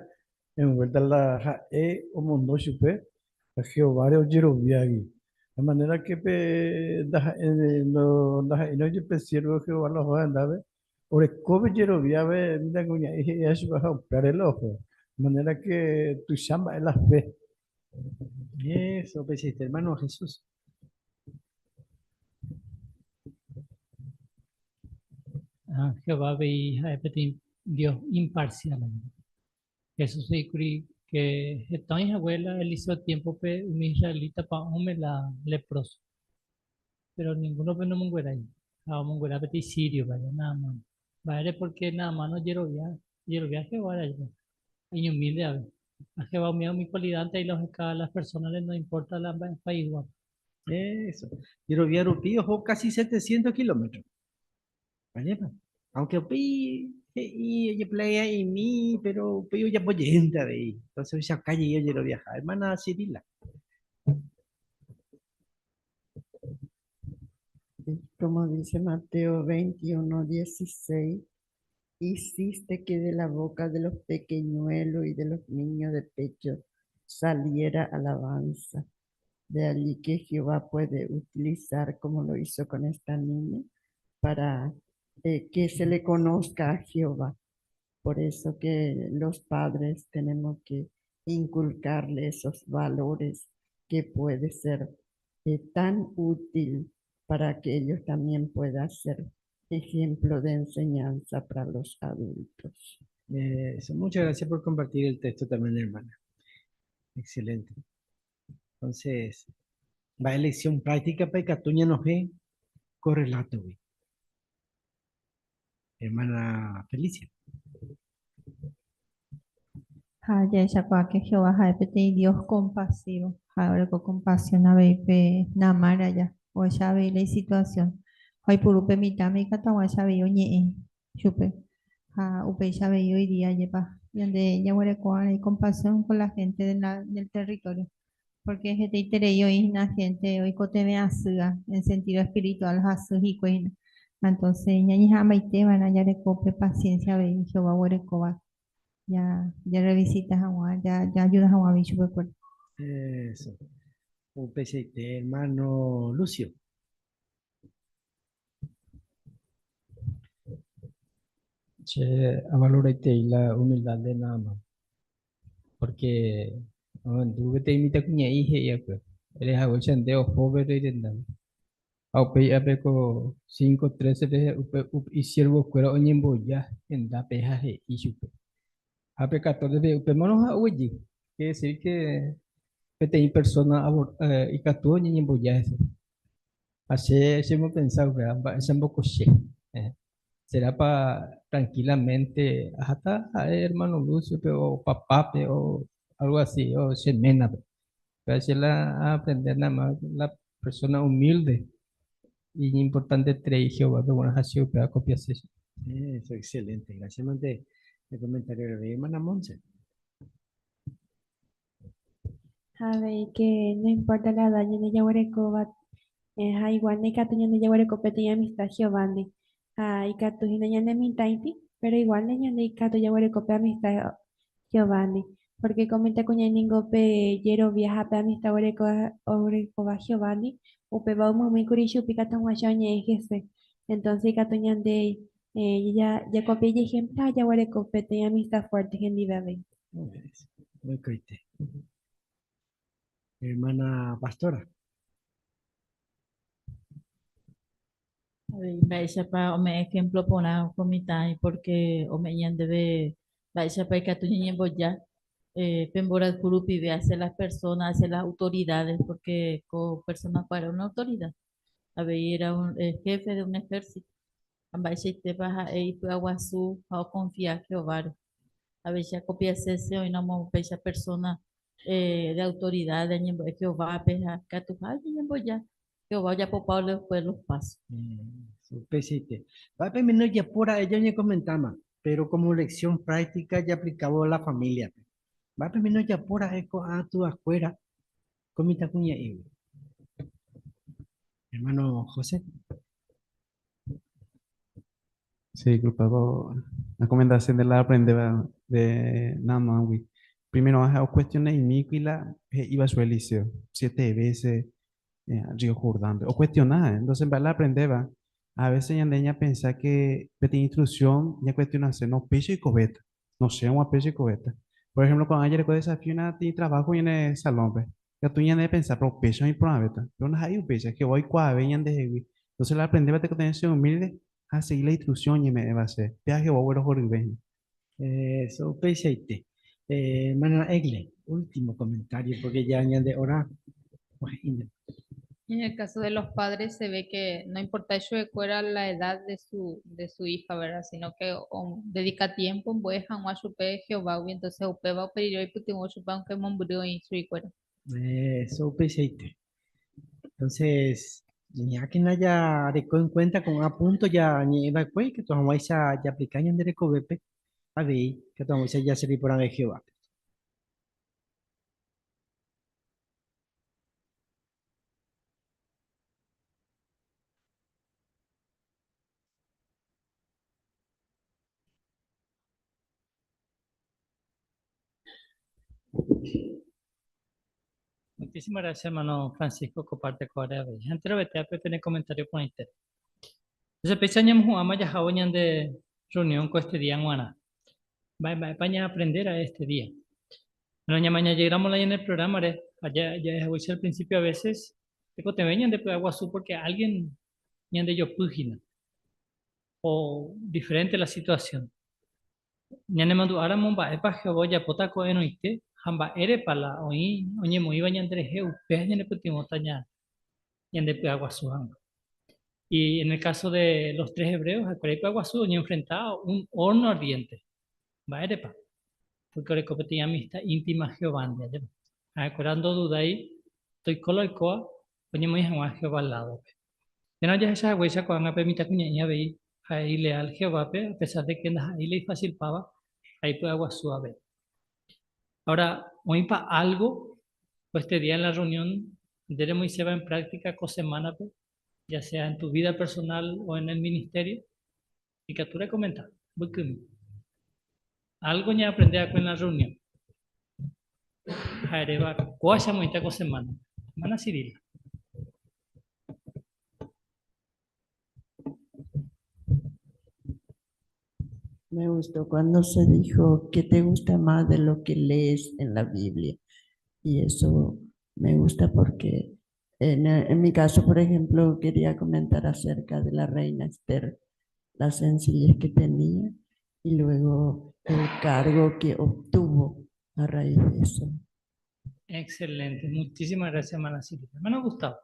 envuelta la ha'e omondo chupe ha Jehováre ojeroviágui. De manera que pe ndaha'e ndaha'éirõ ojepe siervo de Jehová la oho hendápe, orekópe jeroviápe mitãkuña'i he'iha chupe ha upévare la oho. De manera que tuicha mba'e la fe. Eso, upeichaite, hermano Jesús. Ah, Jehová avei ha'e peteĩ Dios imparcial. Jesús he'i kuri ke heta oĩ hague la Eliseo tiémpope umi israelita pa'ũme la leproso. Péro ningunope nomonguerái, ha omonguera peteĩ síriope aja, Naamán. Mba'ére? Pórke Naamán ojerovia, ojerovia Jehováre aja, ha iñumílde ave. Ha Jehová umíva umi kualidánte la oheka las persónare, no importa la mba'e paisguápe. Eso. Jerovia rupi oho casi 700 kilómetros. Ajépa? Aunque upéi he'i ojeplagea'imi, pero upéi ojapo jeýnte avei. Entonces ohechauka jey ojeroviaha. Hermana Cirila. Como dice Mateo 21, 16, hiciste que de la boca de los pequeñuelos y de los niños de pecho saliera alabanza. De allí que Jehová puede utilizar, como lo hizo con esta niña, para eh, que se le conozca a Jehová. Por eso que los padres tenemos que inculcarle esos valores que puede ser eh, tan útil para que ellos también puedan ser ejemplo de enseñanza para los adultos. Eh, muchas gracias por compartir el texto también, hermana. Excelente. Entonces, va elección práctica para que no ve correlato. Hermana Felicia. Ha jahechakuaáke Jehová ha'e peteĩ Dios compasivo, ha'e oreko compasión avei pe Naamán aja, ohecha avei la isituación, ha oipuru pe mitãme ikatu hag̃uáicha avei oñe'ẽ chupe. Ha upéicha avei hoy día jepa ñande jaguereko avei compasión con la gente de la, del territorio, porque hetaiterei oĩ hína gente oikotevẽ asýva en sentido espiritual hasy hikuái hína. Entonces ñañeha'ãmbaite va'erã jareko pe paciencia avei Jehová oguerekóva ja jarevisita hag̃ua, ja jaajuda hag̃ua avei chupekuéra. Eso. Upeichaite, hermano Lucio. Che avaloraitei la humildad de Naamán. Porque ohendu peteĩ mitãkuña'i he'i va'ekue, Ere haguéicha nde oho pe rey rendápe. Ha upéi ápe ko 5:13 rehe upe isiervokuéra oñemboja hendápe ha he'i chupe. Ha pe 14 pe upémarõ ha oguejy. Quiere decir que peteĩ persona ikatu oñeñemboja hese. Ha che chemopensa upéva mba'éicha mbokoche. Serápa tranquilamente aháta ha'e hermano Lucio-pe o papápe o algo así o che ménape. Péva che la aaprende nada más la persona humilde iñimportanteterei Jehovápe g̃uarã ha che upéva akopiase chupe. Eso, excelente. Gracias, mante el comentario reve, hermana Monse. Ha avei que no importa la edad ñande jaguerekóva ha igual ndaikatu ñande jaguereko peteĩ amistad Jehovándi. Ha ikatu hína ñane mitãiti, pero igual ñande ikatu jaguereko pe amistad Jehovándi. Porque ko mitãkuña ningo pe jerovia ha pe amistad oguerekóva Jehovándi, upéva omomýikuri ichupe ikatu hag̃uáicha oñe'ẽ hese. Entonces ikatu ñande jakopia ijejemplo ha jaguereko peteĩ amistad fuerte hendive avei. Oikoite. Hermana pastora. Avei mba'éichapa ome'ẽ ejemplo porã ko mitã porque ome'ẽ ñandéve mba'éichapa ikatu ñañemboja pe mborayhu rupive hacia las personas, hacia las autoridades, porque ko persona kuaa era una autoridad. Avei era un jefe de un ejército. Ha mba'eichaitépa ha'e ipy'aguasu ha okonfia Jehováre. Avei che akopiasese oĩramo upéicha persona de autoridad añembo'e Jehovápe ha ikatuha oñeñemboja. Jehová ojapopa después los pasos. Upeichaite. Mba'épa oiméne ojapo ra'e ja oñekomentáma, pero como lección práctica japlicávo la familia-pe. Mba'épa oiméne ojapo ra'e ko'ã tuakuéra ko mitãkuña'ígui. Hermano José. Sí, disculpa por la recomendación de la aprender de Naamán. Primero, ajá, o cuestioné y la iba su Eliseo siete veces río Jordán. O cuestionar, entonces va la aprender va. A veces ya ya pensar que peteĩ instrucción ya cuestionarse, no pecho y cobeta. No sé, un pecho y cobeta. Por ejemplo, cuando ayer desafío una trabajo en el salón, pues. Katu ñande pensa, pero upéicha oĩporãvéta. Péro ndaha'éi upéicha, Jehová oikuaave ñandehegui. Entonces la aprendéva tekotevẽ che humilde ha asegi la instrucción oñeme'ẽva che. Péva Jehová oguerohoryve hína. Eso, upeichaite. Hermana Egle, último comentario, porque ya ñande hora oje'íne. En el caso de los padres se ve que no importa chupekuéra la edad de su, de su hija, ¿verdad? Sino que o, dedica tiempo ombo'e hag̃ua chupe Jehovágui, entonces upéva uperire oipytyvõ chupe aunque mombyry oĩ chuguikuéra. Eso upeichaite. Entonces, ñañe'ãkena jareko en cuenta ko'ã punto jañe'ẽ va'ekue ikatu hag̃uáicha jaaplika ñande rekovépe avei ikatu hag̃uáicha jaservi porãve Jehovápe. Muchísimas gracias, hermano Francisco, comparte ko área avei. Ha enterovetéape pene comentario porãite. Entonces, péicha ñamohu'ãma jahávo ñande reunión ko este día g̃uarã. Mba'e mba'épa ñaaprende ra'e este día? Bueno, ñamaña jeýramo la ñane programa-re, ha ja'ehaguéicha al principio a veces tekotevẽ ñande py'aguasu porque alguien ñandejopy hína o diferente la situación. Ñanemandu'áramo mba'épa Jehová ojapóta ko'ẽrõite ha mba'érepa la oĩ oñemoĩva ñanderehe upéva ñanepytyvõta ñandepy'aguasu hag̃ua. Y en el caso de los tres hebreos, ha'ekuéra ipy'aguasu oñenfrenta un horno ardiente. Mba'érepa? Porque oreko peteĩ amista íntima Jehovándi, ajépa? Ha'ekuéra ndodudái toiko la oikóva oñemoĩ hag̃ua Jehová ládope. Térã ojehecha haguéicha ko'ág̃a pe mitãkuña'i avei ha'e ileál Jehovápe a pesar de ke ndaha'éi la ifásilpava ha ipy'aguasu avei. Ahora, oĩpa álgo ko este día en la reunión nde remoĩséva en práctica ko semánape, ya sea en tu vida personal o en el ministerio? Ikatu rekomenta mbykymi. Álgo ñaaprende va'ekue en la reunión. Ha eréva, Kóa che amoĩta ko semána. Hermana Cirila. Me gustó cuando se dijo, ¿qué te gusta más de lo que lees en la Biblia? Y eso me gusta porque en, en mi caso, por ejemplo, quería comentar acerca de la reina Esther, la sencillez que tenía y luego el cargo que obtuvo a raíz de eso. Excelente, muchísimas gracias, hermana Silvia. Hermano Gustavo.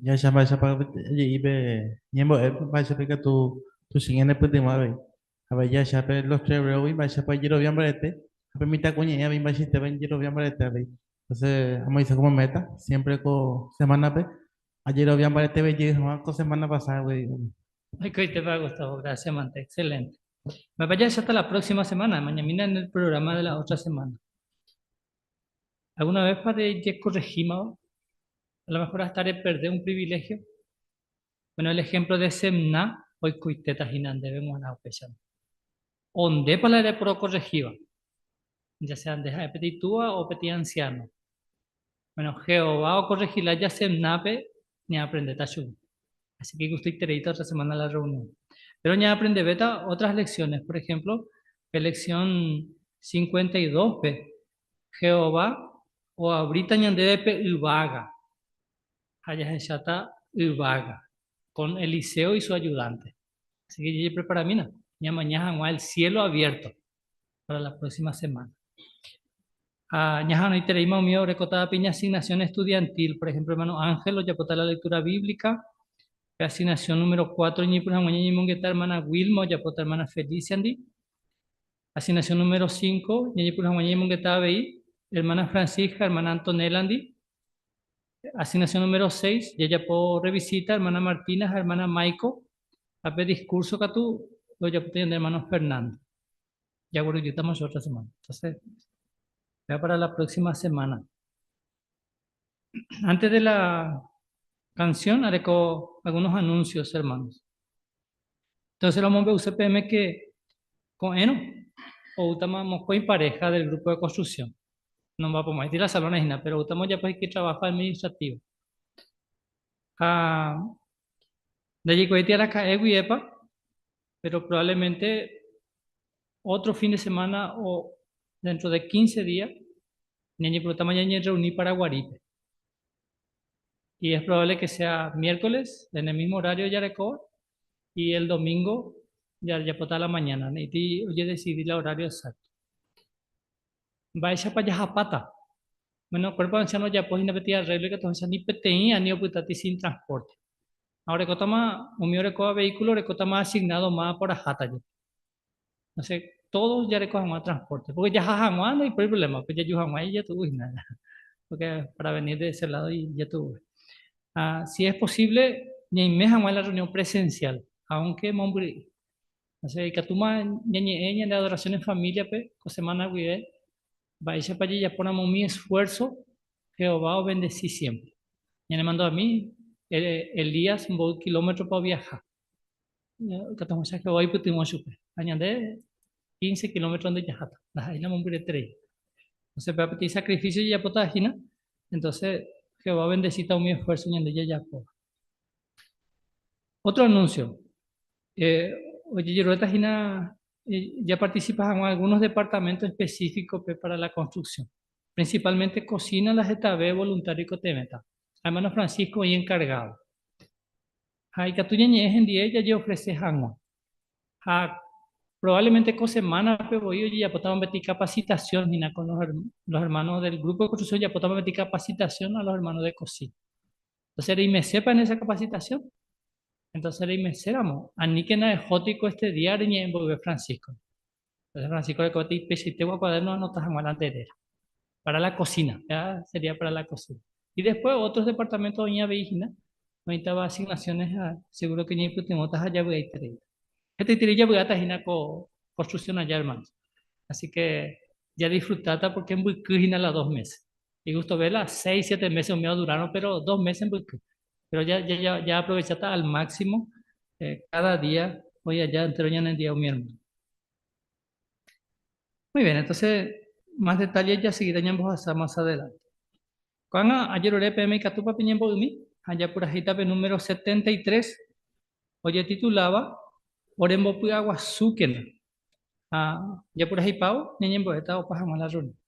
Jahecha mba'éichapa oje'i pe ñembo'e, mba'éichapa ikatu tuicha ñanepytyvõ avei. Avei jahecha pe los tres hebreos-gui mba'éichapa ijerovia mbarete ha pe mitãkuña'i avei mba'eichaitépa ijerovia mbarete avei. Entonces, amoĩse como meta, siempre ko semana-pe ajerovia mbareteve jey hag̃ua ko semana pasada-gui. Oikoitépa Gustavo, gracias mante, excelente. Mba'épa jahecháta la próxima semana, mañamína en el programa de la otra semana. ¿Alguna vez pa rejecorregímava? A lo mejor hasta reperde un privilegio. Bueno, el ejemplo de Semná oikoitéta hína ndéve g̃uarã upéicharõ. O ndépa la reporokorregíva, ya sea nde ha'e peteĩ túva o peteĩ ansiáno. Bueno, Jehová okorregi lája Semnápe ñaaprendéta chugui. Así que igustoitereíta otra semana la reunión. Pero ñaaprendevéta otras lecciones. Por ejemplo, pe lección 52-pe, Jehová oavríta ñandéve pe yvága ha jahecháta yvága con Eliseo y su ayudante. Así que jajepreparamína ñamaña hag̃ua el cielo abierto para la próxima semana. Ha ñaha'arõitereíma umi orekótava pe iñasignación estudiantil, por ejemplo, hermano Ángel ojapóta la lectura bíblica, pe asignación número 4 oñepyrũ hag̃ua ñañemongeta hermana Wilma ojapóta hermana Felicia-ndi, asignación número 5 ñañepyrũ hag̃ua ñañemongeta avei hermana Francisca, hermana Antonella-ndi, asignación número 6 jajapo revisita hermana Martina ha hermana Maiko, ha pe discurso katu ojapóta ñande hermano Fernando. Jaguerujýtama che otra semana. Entonces, ya para la próxima semana. Antes de la canción, haré algunos anuncios, hermanos. Entonces, lo mombe'use peẽme que ko'ẽrõ oútama mokõi pareja del grupo de construcción. Nomba'apomo'ãiti la salones hína, pero oútama ojapo hikuái trabajo administrativo. Ha ndajaikuaáiti araka'e guivépa, pero probablemente otro fin de semana o dentro de 15 días ñañepyrũtama ñañerreuni Paraguarípe. Y es probable que sea miércoles en el mismo horario jarekóva y el domingo jajapóta a la mañana. Ne'ĩti ojedecidi la horario exacto. Mba'éichapa jahapáta? Bueno, cuerpo de anciano ojapo hína peteĩ arreglo ikatu hag̃ua ni peteĩ ani opytáti sin transporte. Ha orekótama, umi orekóva vehículo orekótama asignado máva poraháta jepe. Entonces, todos jareko hag̃ua transporte. Porque jaha hag̃ua ndaipóri problema, pe jaju hag̃ua ijetu'u hína. Porque para venir de ese lado ijetu'u. Ah, si es posible, ñaime hag̃ua en la reunión presencial, aunque mombyry'i. Entonces, ikatúma ñañe'ẽ ñande adoración en familia-pe ko semana guive, mba'éichapa jajapóramo umi esfuerzo, Jehová obendeci siempre. Ñanemandu'ami Elías mboy kilómetropa oviaha. Ikatu hag̃uáicha Jehová oipytyvõ chupe. Ha ñande. 15 kilómetro nde jaháta, ndaha'éi la mombyryeterei. Entonces péva peteĩ sacrificio jajapóta hína, entonces Jehová obendecíta umi esfuerzo ñande jajapóva. Otro anuncio. Eh, ojejeruréta hína eh, japarticipa hag̃ua algunos departamentos específicos para la construcción. Principalmente cocina la hetave voluntario ikotevẽta. Hermano Francisco oĩ encargado. Ha ikatu ñañe'ẽ hendie jajeofrece hag̃ua. Ha probablemente ko semana-pe voi ojejapótama peteĩ capacitación hína con los, los hermanos del grupo de construcción ojapótama peteĩ capacitación a los hermanos de cocina. Entonces reimesépa en esa capacitación? Entonces reimeséramo, aníkena ehóti ko este día reñe'ẽ mboyve Francisco. Entonces Francisco rekove peichaitegua cuaderno anota hag̃ua la nde réra. Para la cocina, ya sería para la cocina. Y después otros departamentos oĩ avei hína, oĩtava asignaciones ha seguro que ñaipytyvõta ha javy'aitereíta. Hetaiterei javy'áta hína ko construcción aja, hermanos. Así que jadisfrutáta porque mbyky hína la dos meses. Igustove la seis, siete meses umi odurárõ, pero dos meses mbyky. Pero ya, ya, ya, ya aprovecháta al máximo eh, cada día hoy allá entero ñanendie umi hermano. Muy bien, entonces más detalles ya seguida ñambohasa más adelante. Ko'ág̃a ajerure peẽme ikatúpa peñembo'ymi ha japurahéita pe número 73 ojetituláva Orembopy'aguasúkena. Ha japuraheipávo ñañembo'éta opa hag̃ua la reunión.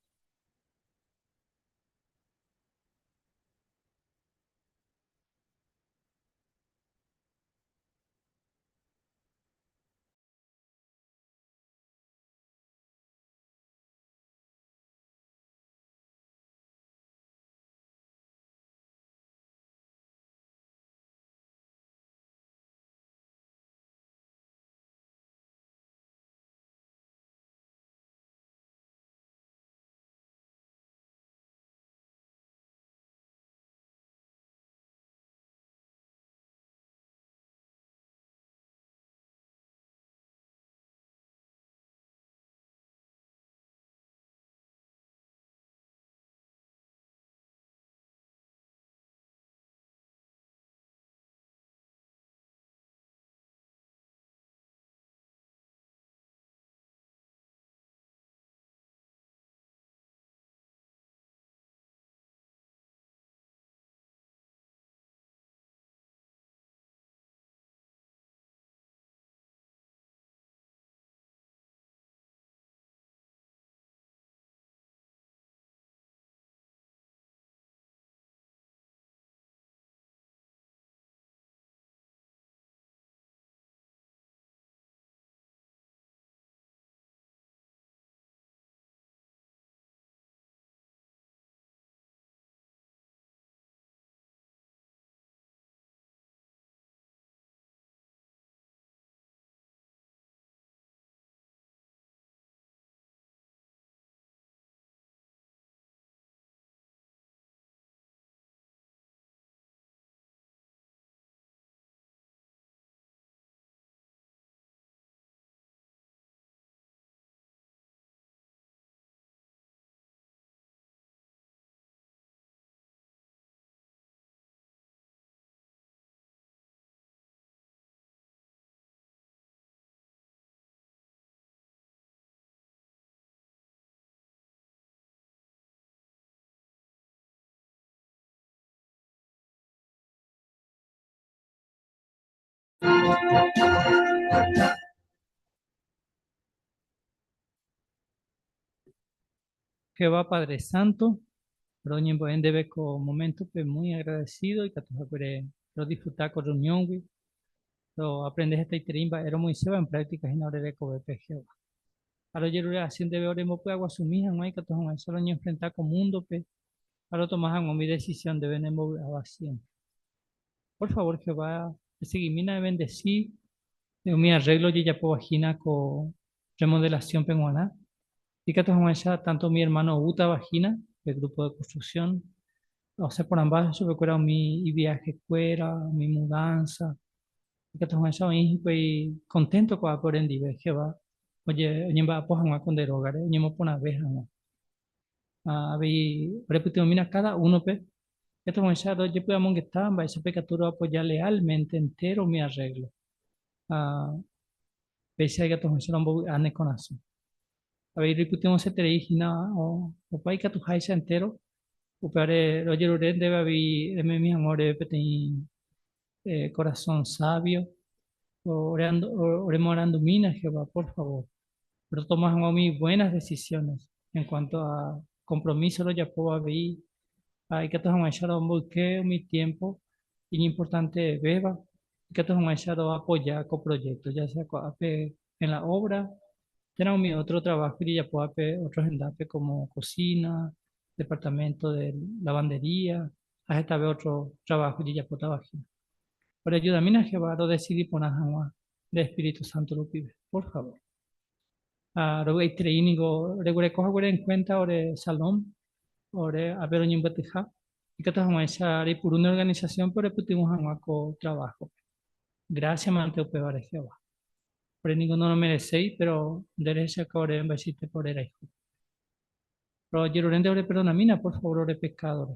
Jehová Padre Santo, roñembo'e ndéve ko momento-pe muy agradecido ikatu haguére rodisfruta ko reunión-gui, roaprende hetaiterei mba'e romoĩséva en práctica hína ore rekovépe Jehová. Ha rojerure asy ndéve orembopy'aguasumi hag̃ua ikatu hag̃uáicha roñenfrenta ko mundo-pe ha rotoma hag̃ua umi decisión ndéve nembovy'áva siempre. Por favor, Jehová, esegimína ebendeci umi arreglo ojejapóva hína ko remodelación-pe g̃uarã, ikatu hag̃uáicha tanto umi ermáno oútava hína pe grupo de construcción, osẽ porãmba chupekuéra umi iviahekuéra, umi mudanza, ikatu hag̃uáicha oĩ hikuái contento ko'ápe orendive, Jehová, oñemba'apo hag̃ua ko nde rógare, oñemoporãve hag̃ua. Avei orepytyvõmína káda únope, ikatu hag̃uáicha rojepy'amongeta mba'éichapa ikatu roapoja lealmente entéro umi arréglo. Ha péicha ikatu hag̃uáicha rombovy'a ne korasõ. Avei roipytyvõseterei hína opa ikatuháicha entéro, upévare rojerure ndéve avei reme'ẽmi hag̃ua oréve peteĩ korasõ sávio, oremoarandumína Jehová, por favor, rotoma hag̃ua umi buenas decisiones en cuanto a compromiso rojapóva avei ha ikatu hag̃uáicha romboyke umi tiempo iñimportantevéva ikatu hag̃uáicha roapoja ko proyecto, ya sea ko'ápe en la obra térã umi otro trabajo ijejapóvape otro hendápe como cocina, departamento de lavandería ha hetave otro trabajo ijejapótava hína. Oreajudamína Jehová rodesidi porã hag̃ua nde espíritu santo rupive, por favor. Ha rovy'aiterei ningo reguereko haguére en cuenta ore salón, ore ápe roñembyatyha, ikatu hag̃uáicha reipuru ne organización-pe orepytyvõ hag̃ua ko trabajo-pe. Gracias mante upévare Jehová. Ore ningo noromereséi, péro nde rehechauka oréve mba'eichaitépa ore rayhu. Rojerure nde oreperdonamína, por favor, ore pekádore,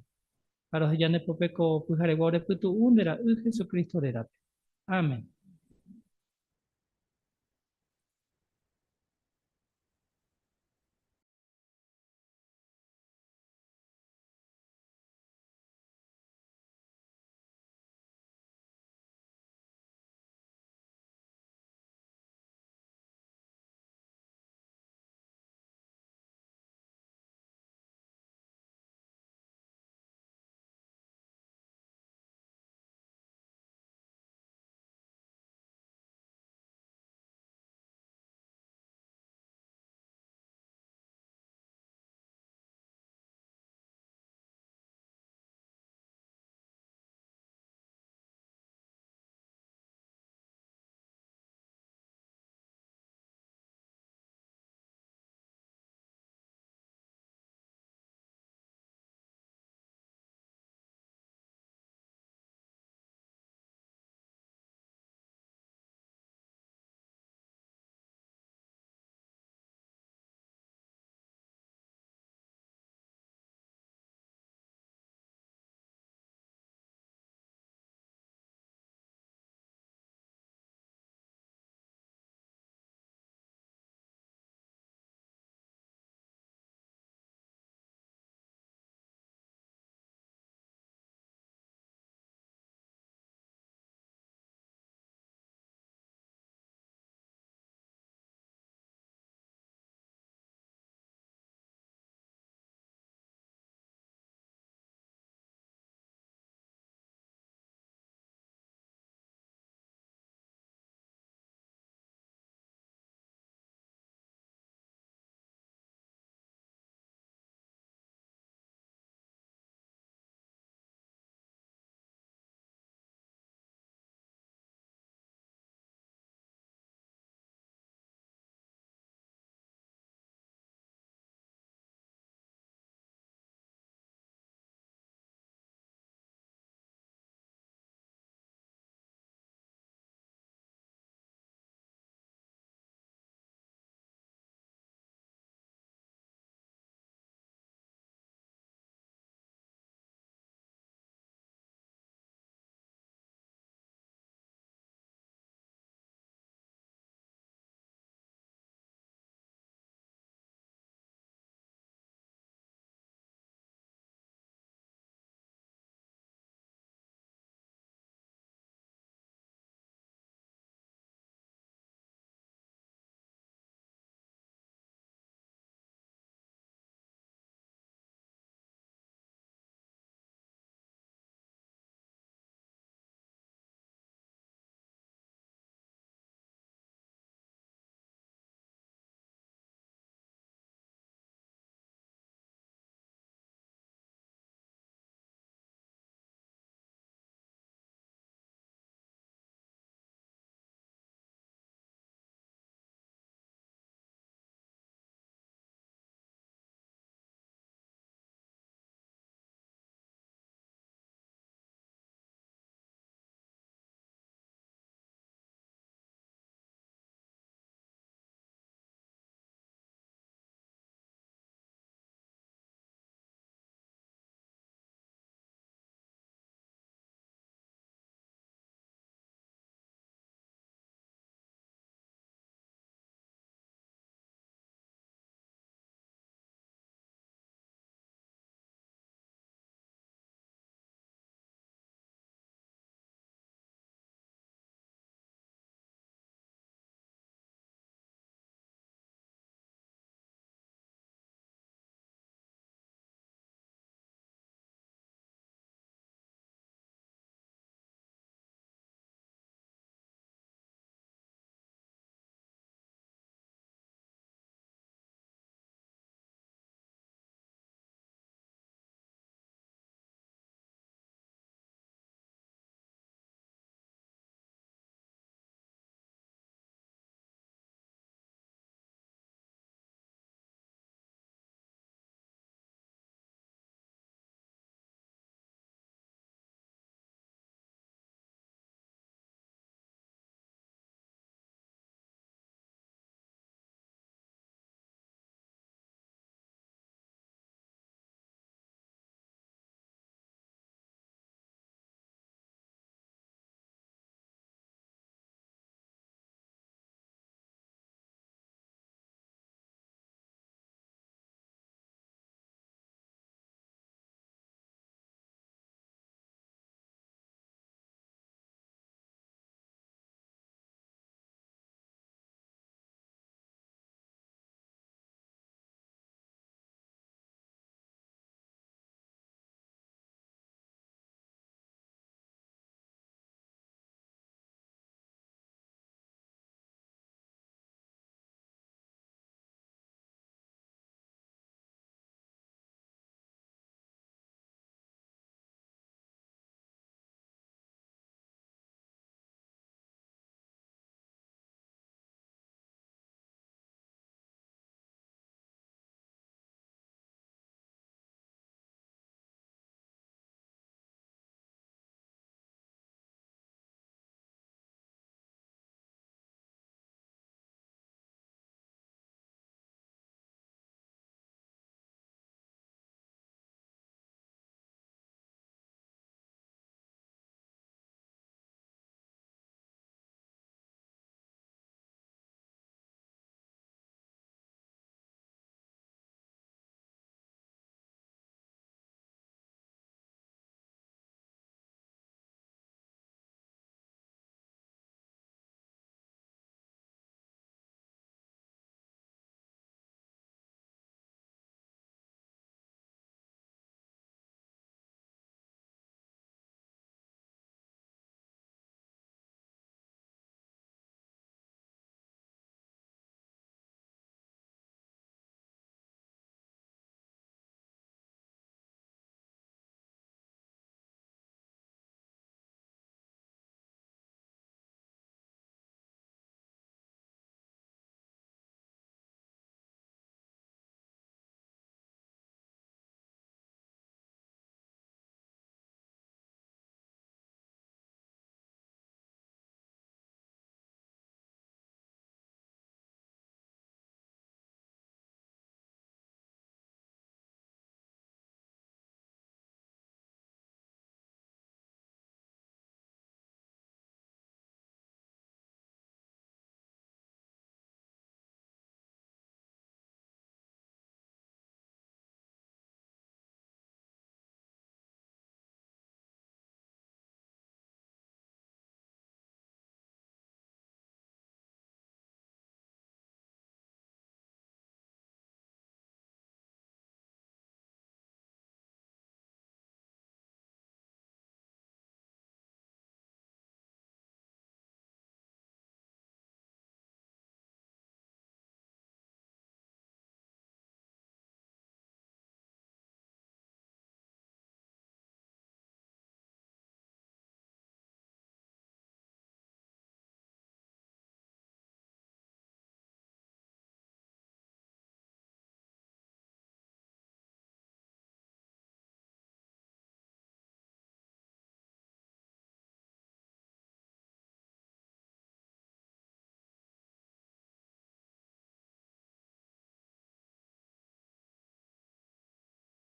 ha roheja nde pópe ko pyharegua orepytu'u nde Ra'y Jesucristo rérape. Amén.